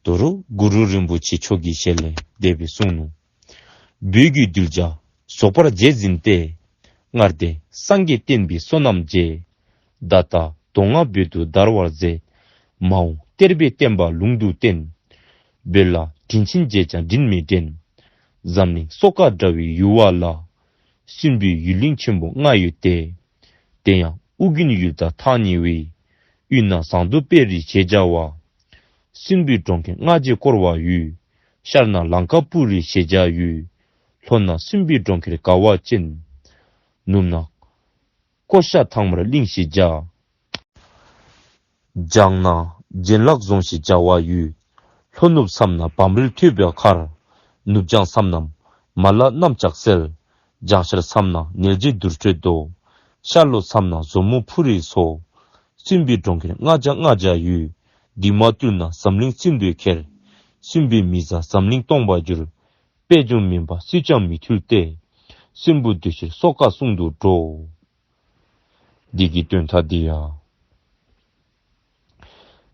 དོ་རུང་གུ་རུ་རིན་པོ་ཆེ་མཆོག་གི་ཞལ་ལས་དེ་སྦེ་གསུངས་ནུག། བོད་ཀྱི་གདུལ་བྱ་རྫོགས་པར་རྗེས་འཛིན་ཏེ། སྔར་འདས་སངས་རྒྱས་བསྟན་པའི་བསོད་ནམས་རྗེས། ད་ལྟ་མདོ་སྔགས་བོད་དུ་དར་བར་མཛད། མ་འོངས་གཏེར་སྦས་བསྟན་པ་ལུང་དུ་བསྟན། བོད་ལ་དྲིན་ཆེན་རྗེས་ཀྱང་དྲིན་མི་དྲན། འཛམ་གླིང་སོ་ཀ་འདྲ་བའི་ཡུལ་བ་ལ། སྲིན་པོའི་ཡུལ་གླིང་ཆེན་པོ་ལྔ་ཡོད་དེ། དེ་ཡང་ཨོ་རྒྱན་ཡུལ་དང་ཐག་ཉེ་བའི། དབུས་ན་ཟངས་མདོག་དཔལ་རི་ཞེས་བྱ་བ། སྲིན་པོའི་གྲོང་ཁྱེར་ལྔ་བརྒྱས་བསྐོར་བ་ཡོད། ཤར་ན་ལང་ཀ་པུ་རི་ཞེས་བྱ་ཡུལ། ལྷོ་ན་སྲིན་པོའི་གྲོང་ཁྱེར་དགའ་བ་ཅན། ནུབ་ན་ཀོ་ཤ་ཐང་དམར་གླིང་ཞེས་བྱ། བྱང་ན་རྒྱན་ལག་རྫོང་ཞེས་བྱ་བ་ཡོད། ལྷོ་ནུབ་མཚམས་ན་བམ་རིལ་ཐོད་པའི་མཁར། ནུབ་བྱང་མཚམས་ན་མ་ལ་གནམ་ལྕགས་སེལ། བྱང་ཤར་མཚམས་ན་ནལ་གྱི་དུར་ཁྲོད་དོ། ཤར་ལྷོ་མཚམས་ན་ཟོ་མོ་ཕུ་རིའི་མཚོ། སྲིན་པོའི་གྲོང་ཁྱེར་ལྔ་བརྒྱ་ལྔ་བརྒྱ་ཡོད། འདི་མ་བཏུལ་ན་འཛམ་གླིང་སྲིན་པོའི་ཁྱེར། སྲིན་པོའི་མི་བཟའ་འཛམ་གླིང་སྟོང་པར་འགྱུར། པད་འབྱུང་མུན་པ་སྲིད་ཀྱང་མི་ཐུལ་ཏེ། སྲིན་པོ་འདོད་ཕྱིར་སོ་ཀ་གསུང་དུ་འགྲོ། འདི་གི་དོན་དག་འདི་ཡང་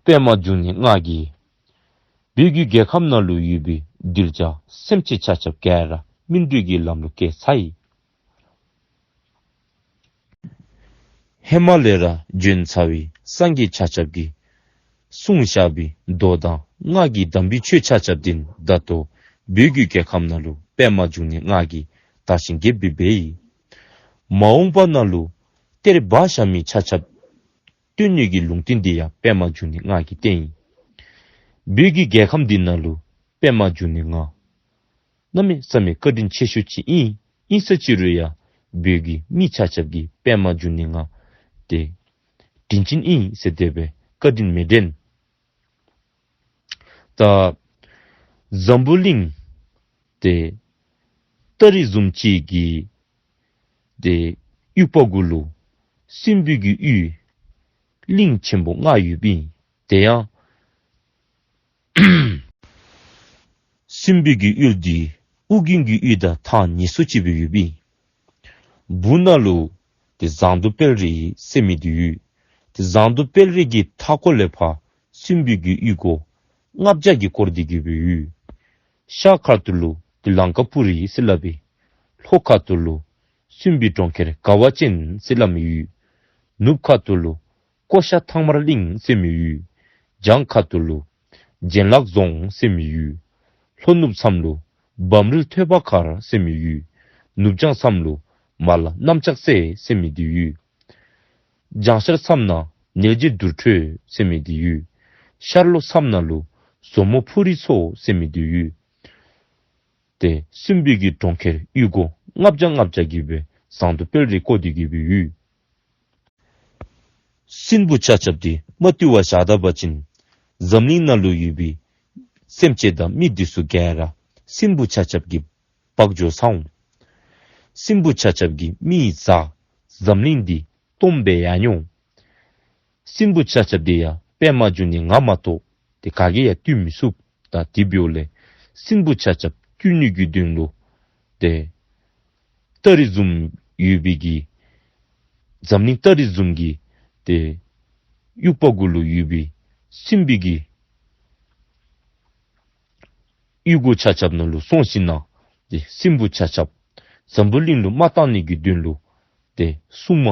པདྨ་འབྱུང་གནས་ང་གིས་བོད་ཀྱི་རྒྱལ་ཁམས་ནང་ལུ་ཡོད་པའི་གདུལ་བྱ་སེམས་ཅན་ཆ་ཁྱབ་ག་ར་སྨིན་གྲོལ་གྱི་ལམ་ལུ་བསྐྱལ་ཚར་ཡི། ཧེ་མ་ལས་ར་བྱོན་ཚར་བའི་སངས་རྒྱས་ཆ་ཁྱབ་ཀྱིས་གསུངས་བཞག་པའི་མདོ་དང་སྔགས་ཀྱི་དམ་པའི་ཆོས་ཆ་ཁྱབ་འདི་ད་ལྟོ་བོད་ཀྱི་རྒྱལ་ཁམས་ནང་ལུ་པདྨ་འབྱུང་གནས་ང་གིས་དར་ཞིང་རྒྱས་པར་འབད་ཡི། མ་འོངས་པ་ནང་ལུ་གཏེར་སྦ་བཞག་མི་ཆ་ཁྱབ་བཏོན་ནི་གི་ལུང་བསྟན་འདི་ཡང་པདྨ་འབྱུང་གནས་ང་གིས་བསྟན་ཡི། བོད་ཀྱི་རྒྱལ་ཁམས་འདི་ནང་ལུ་པདྨ་འབྱུང་གནས་ང་གནམ་མེད་ས་མེད་བཀའ་དྲིན་ཆེ་ཤོས་ཅིག་ཨིན། ཨིན་ས་ཅི་རུང་ཡང་བོད་ཀྱི་མི་ཆ་ཁྱབ་ཀྱིས་པདྨ་འབྱུང་གནས་ང་དེ་དྲིན་ཅན་ཨིན་ཟེར་དེ་སྦེ་བཀའ་དྲིན་མི་དྲན། ད་འཛམ་བུ་གླིང་དེ་སྟ་རེ་བཟུམ་ཅིག་གི་དེ་དབྱུག་པ་གུ་ལུ་སྲིན་པོའི་གི་ཡུལ་གླིང་ཆེན་པོ་ལྔ་ཡོདཔ་ཨིན། དེ་ཡང་སྲིན་པོའི་གི་ཡུལ་འདི་ཨོ་རྒྱན་གྱི་ཡུལ་དང་ཐག་ཉེ་སུ་ཅིག་སྦེ་ཡོདཔ་ཨིན། སྦུག་ན་ལུ་དེ་ཟངས་མདོག་དཔལ་རི་ཟེར་མི་འདི་ཡོད། དེ་ཟངས་མདོག་དཔལ་རི་གི་མཐའ་སྐོར་ལས་ཕར་སྲིན་པོའི་གི་ཡུལ་གུ་ལྔ་བརྒྱ་གིས་བསྐོར་ཏེ་གི་སྦེ་ཡོད། ཤར་ཁ་ཐུག་ལུ་དེ་ལང་ཀ་པུ་རི་ཟེར་སླབ་ཨིན། ལྷོ་ཁ་ཐུག་ལུ་སྲིན་པོའི་གྲོང་ཁྱེར་དགའ་བ་ཅན་ཟེར་སླབ་མི་ཡོད། ནུབ་ཁ་ཐུག་ལུ་ཀོ་ཤ་ཐང་དམར་གླིང་ཟེར་མི་ཡུལ། བྱང་ཁ་ཐུག་ལུ་རྒྱན་ལག་རྫོང་ཟེར་མི་ཡུལ། ལྷོ་ནུབ་མཚམས་ལུ་བམ་རིལ་ཐོད་པ་མཁར་ཟེར་མི་ཡུལ། ནུབ་བྱང་མཚམས་ལུ་མ་ལ་གནམ་ལྕགས་སེལ་ཟེར་མི་འདི་ཡོད། བྱང་ཤར་མཚམས་ན་ནལ་གྱི་དུར་ཁྲོད་ཟེར་མི་འདི་ཡོད། ཤར་ལྷོ་མཚམས་ན་ལུ་ཟོ་མོ་ཕུ་རིའི་མཚོ་ཟེར་མི་འདི་ཡོད། དེ་སྲིན་པོའི་གི་གྲོང་ཁྱེར་ཡུལ་གུ་ལྔ་བརྒྱ་ལྔ་བརྒྱ་གི་སྦེ་ཟངས་མདོག་དཔལ་རི་བསྐོར་ཏེ་གི་སྦེ་ཡོད། སྲིན་པོ་ཆ་ཁྱབ་འདི་མ་བཏུལ་བར་བཞག་ད་པ་ཅིན་འཛམ་གླིང་ནང་ལུ་ཡོད་པའི་སེམས་ཅན་དང་མི་འདི་ཚུ་ག་ར་སྲིན་པོ་ཆ་ཁྱབ་ཀྱིས་འབག་འགྱོ་ཚར་འོང་། སྲིན་པོ་ཆ་ཁྱབ་ཀྱིས་མི་བཟའ་འཛམ་གླིང་འདི་སྟོངམ་སྦེ་ཡར་འོང་། སྲིན་པོ་ཆ་ཁྱབ་འདི་ཡང་པདྨ་འབྱུང་གནས་ང་མ་གཏོགས་དེ་ག་གིས་ཡང་བཏུལ་མི་ཚུགས། ད་དེ་འབདཝ་ལས་སྲིན་པོ་ཆ་ཁྱབ་བཏུལ་ནི་གི་དོན་ལུ་དེ་སྟ་རེ་བཟུམ་ཡོད་པའི་གི་འཛམ་གླིང་སྟ་རེ་བཟུམ་གྱི་དེ་དབྱུག་པ་གུ་ལུ་ཡོད་པའི་སྲིན་པོའི་གི་ཡུལ་གུ་ཆ་ཁྱབ་ནང་ལུ་སོང་ཞིནམ་ལས་དེ་སྲིན་པོ་ཆ་ཁྱབ་འཛམ་བུ་གླིང་ལུ་མ་བཏང་ནི་གི་དོན་ལུ་དེ་སྲུང་མ་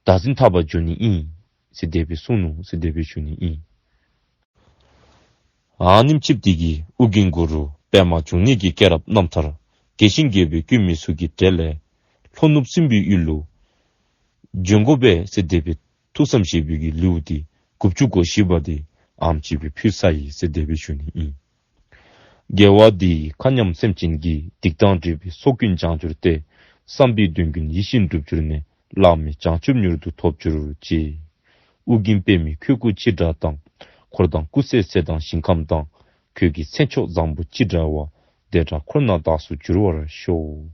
བདག་འཛིན་འཐབ་པར་འགྱོ་ནི་ཨིན་ཟེར་དེ་སྦེ་གསུངས་ནུག་ཟེར་དེ་སྦེ་ཞུ་ནི་ཨིན། ཨ་ནེམ་ཅིག་འདི་གིས་ཨོ་རྒྱན་གུ་རུ་པདྨ་འབྱུང་གནས་ཀྱི་སྐྱེས་རབས་རྣམ་ཐར་རྒྱས་ཤིང་རྒྱས་པར་བཀོད་མི་ཚུ་གི་གྲས་ལས་ལྷོ་ནུབ་སྲིན་པོའི་ཡུལ་ལུ་འབྱོན་དགོ་པས་ཟེར་དེ་སྦེ་ཐུགས་བསམ་བཞེས་པའི་གི་ལེའུ་འདི་དགུ་བཅུ་གོ་བཞི་པ་འདི་ཨ་ནེམ་ཅིག་སྦེ་ཕུལ་ཚར་ཡི་ཟེར་དེ་སྦེ་ཞུ་ནི་ཨིན། དགེ་བ་འདིས་མཁའ་མཉམ་སེམས་ཅན་གྱི། སྡིག་དང་སྒྲིབ་པའི་ཚོགས་ཀུན་བྱང་གྱུར་ཏེ། བསམ་པའི་དོན་ཀུན་ཡིད་བཞིན་འགྲུབ་གྱུར་ནས། བླ་མེད་བྱང་ཆུབ་མྱུར་དུ་ཐོབ་གྱུར་ཅིག། ཨོ་རྒྱན་པདྨས་ཁྱོད་སྐུ་ཅི་འདྲ་དང་། འཁོར་དང་སྐུ་ཚེ་ཚད་དང་ཞིང་ཁམས་དང་། ཁྱོད་ཀྱི་མཚན་མཆོག་བཟང་པོ་ཅི་འདྲ་བ། དེ་འདྲ་འཁོར་ན་བདག་སུ་འགྱུར་བར་ཤོག།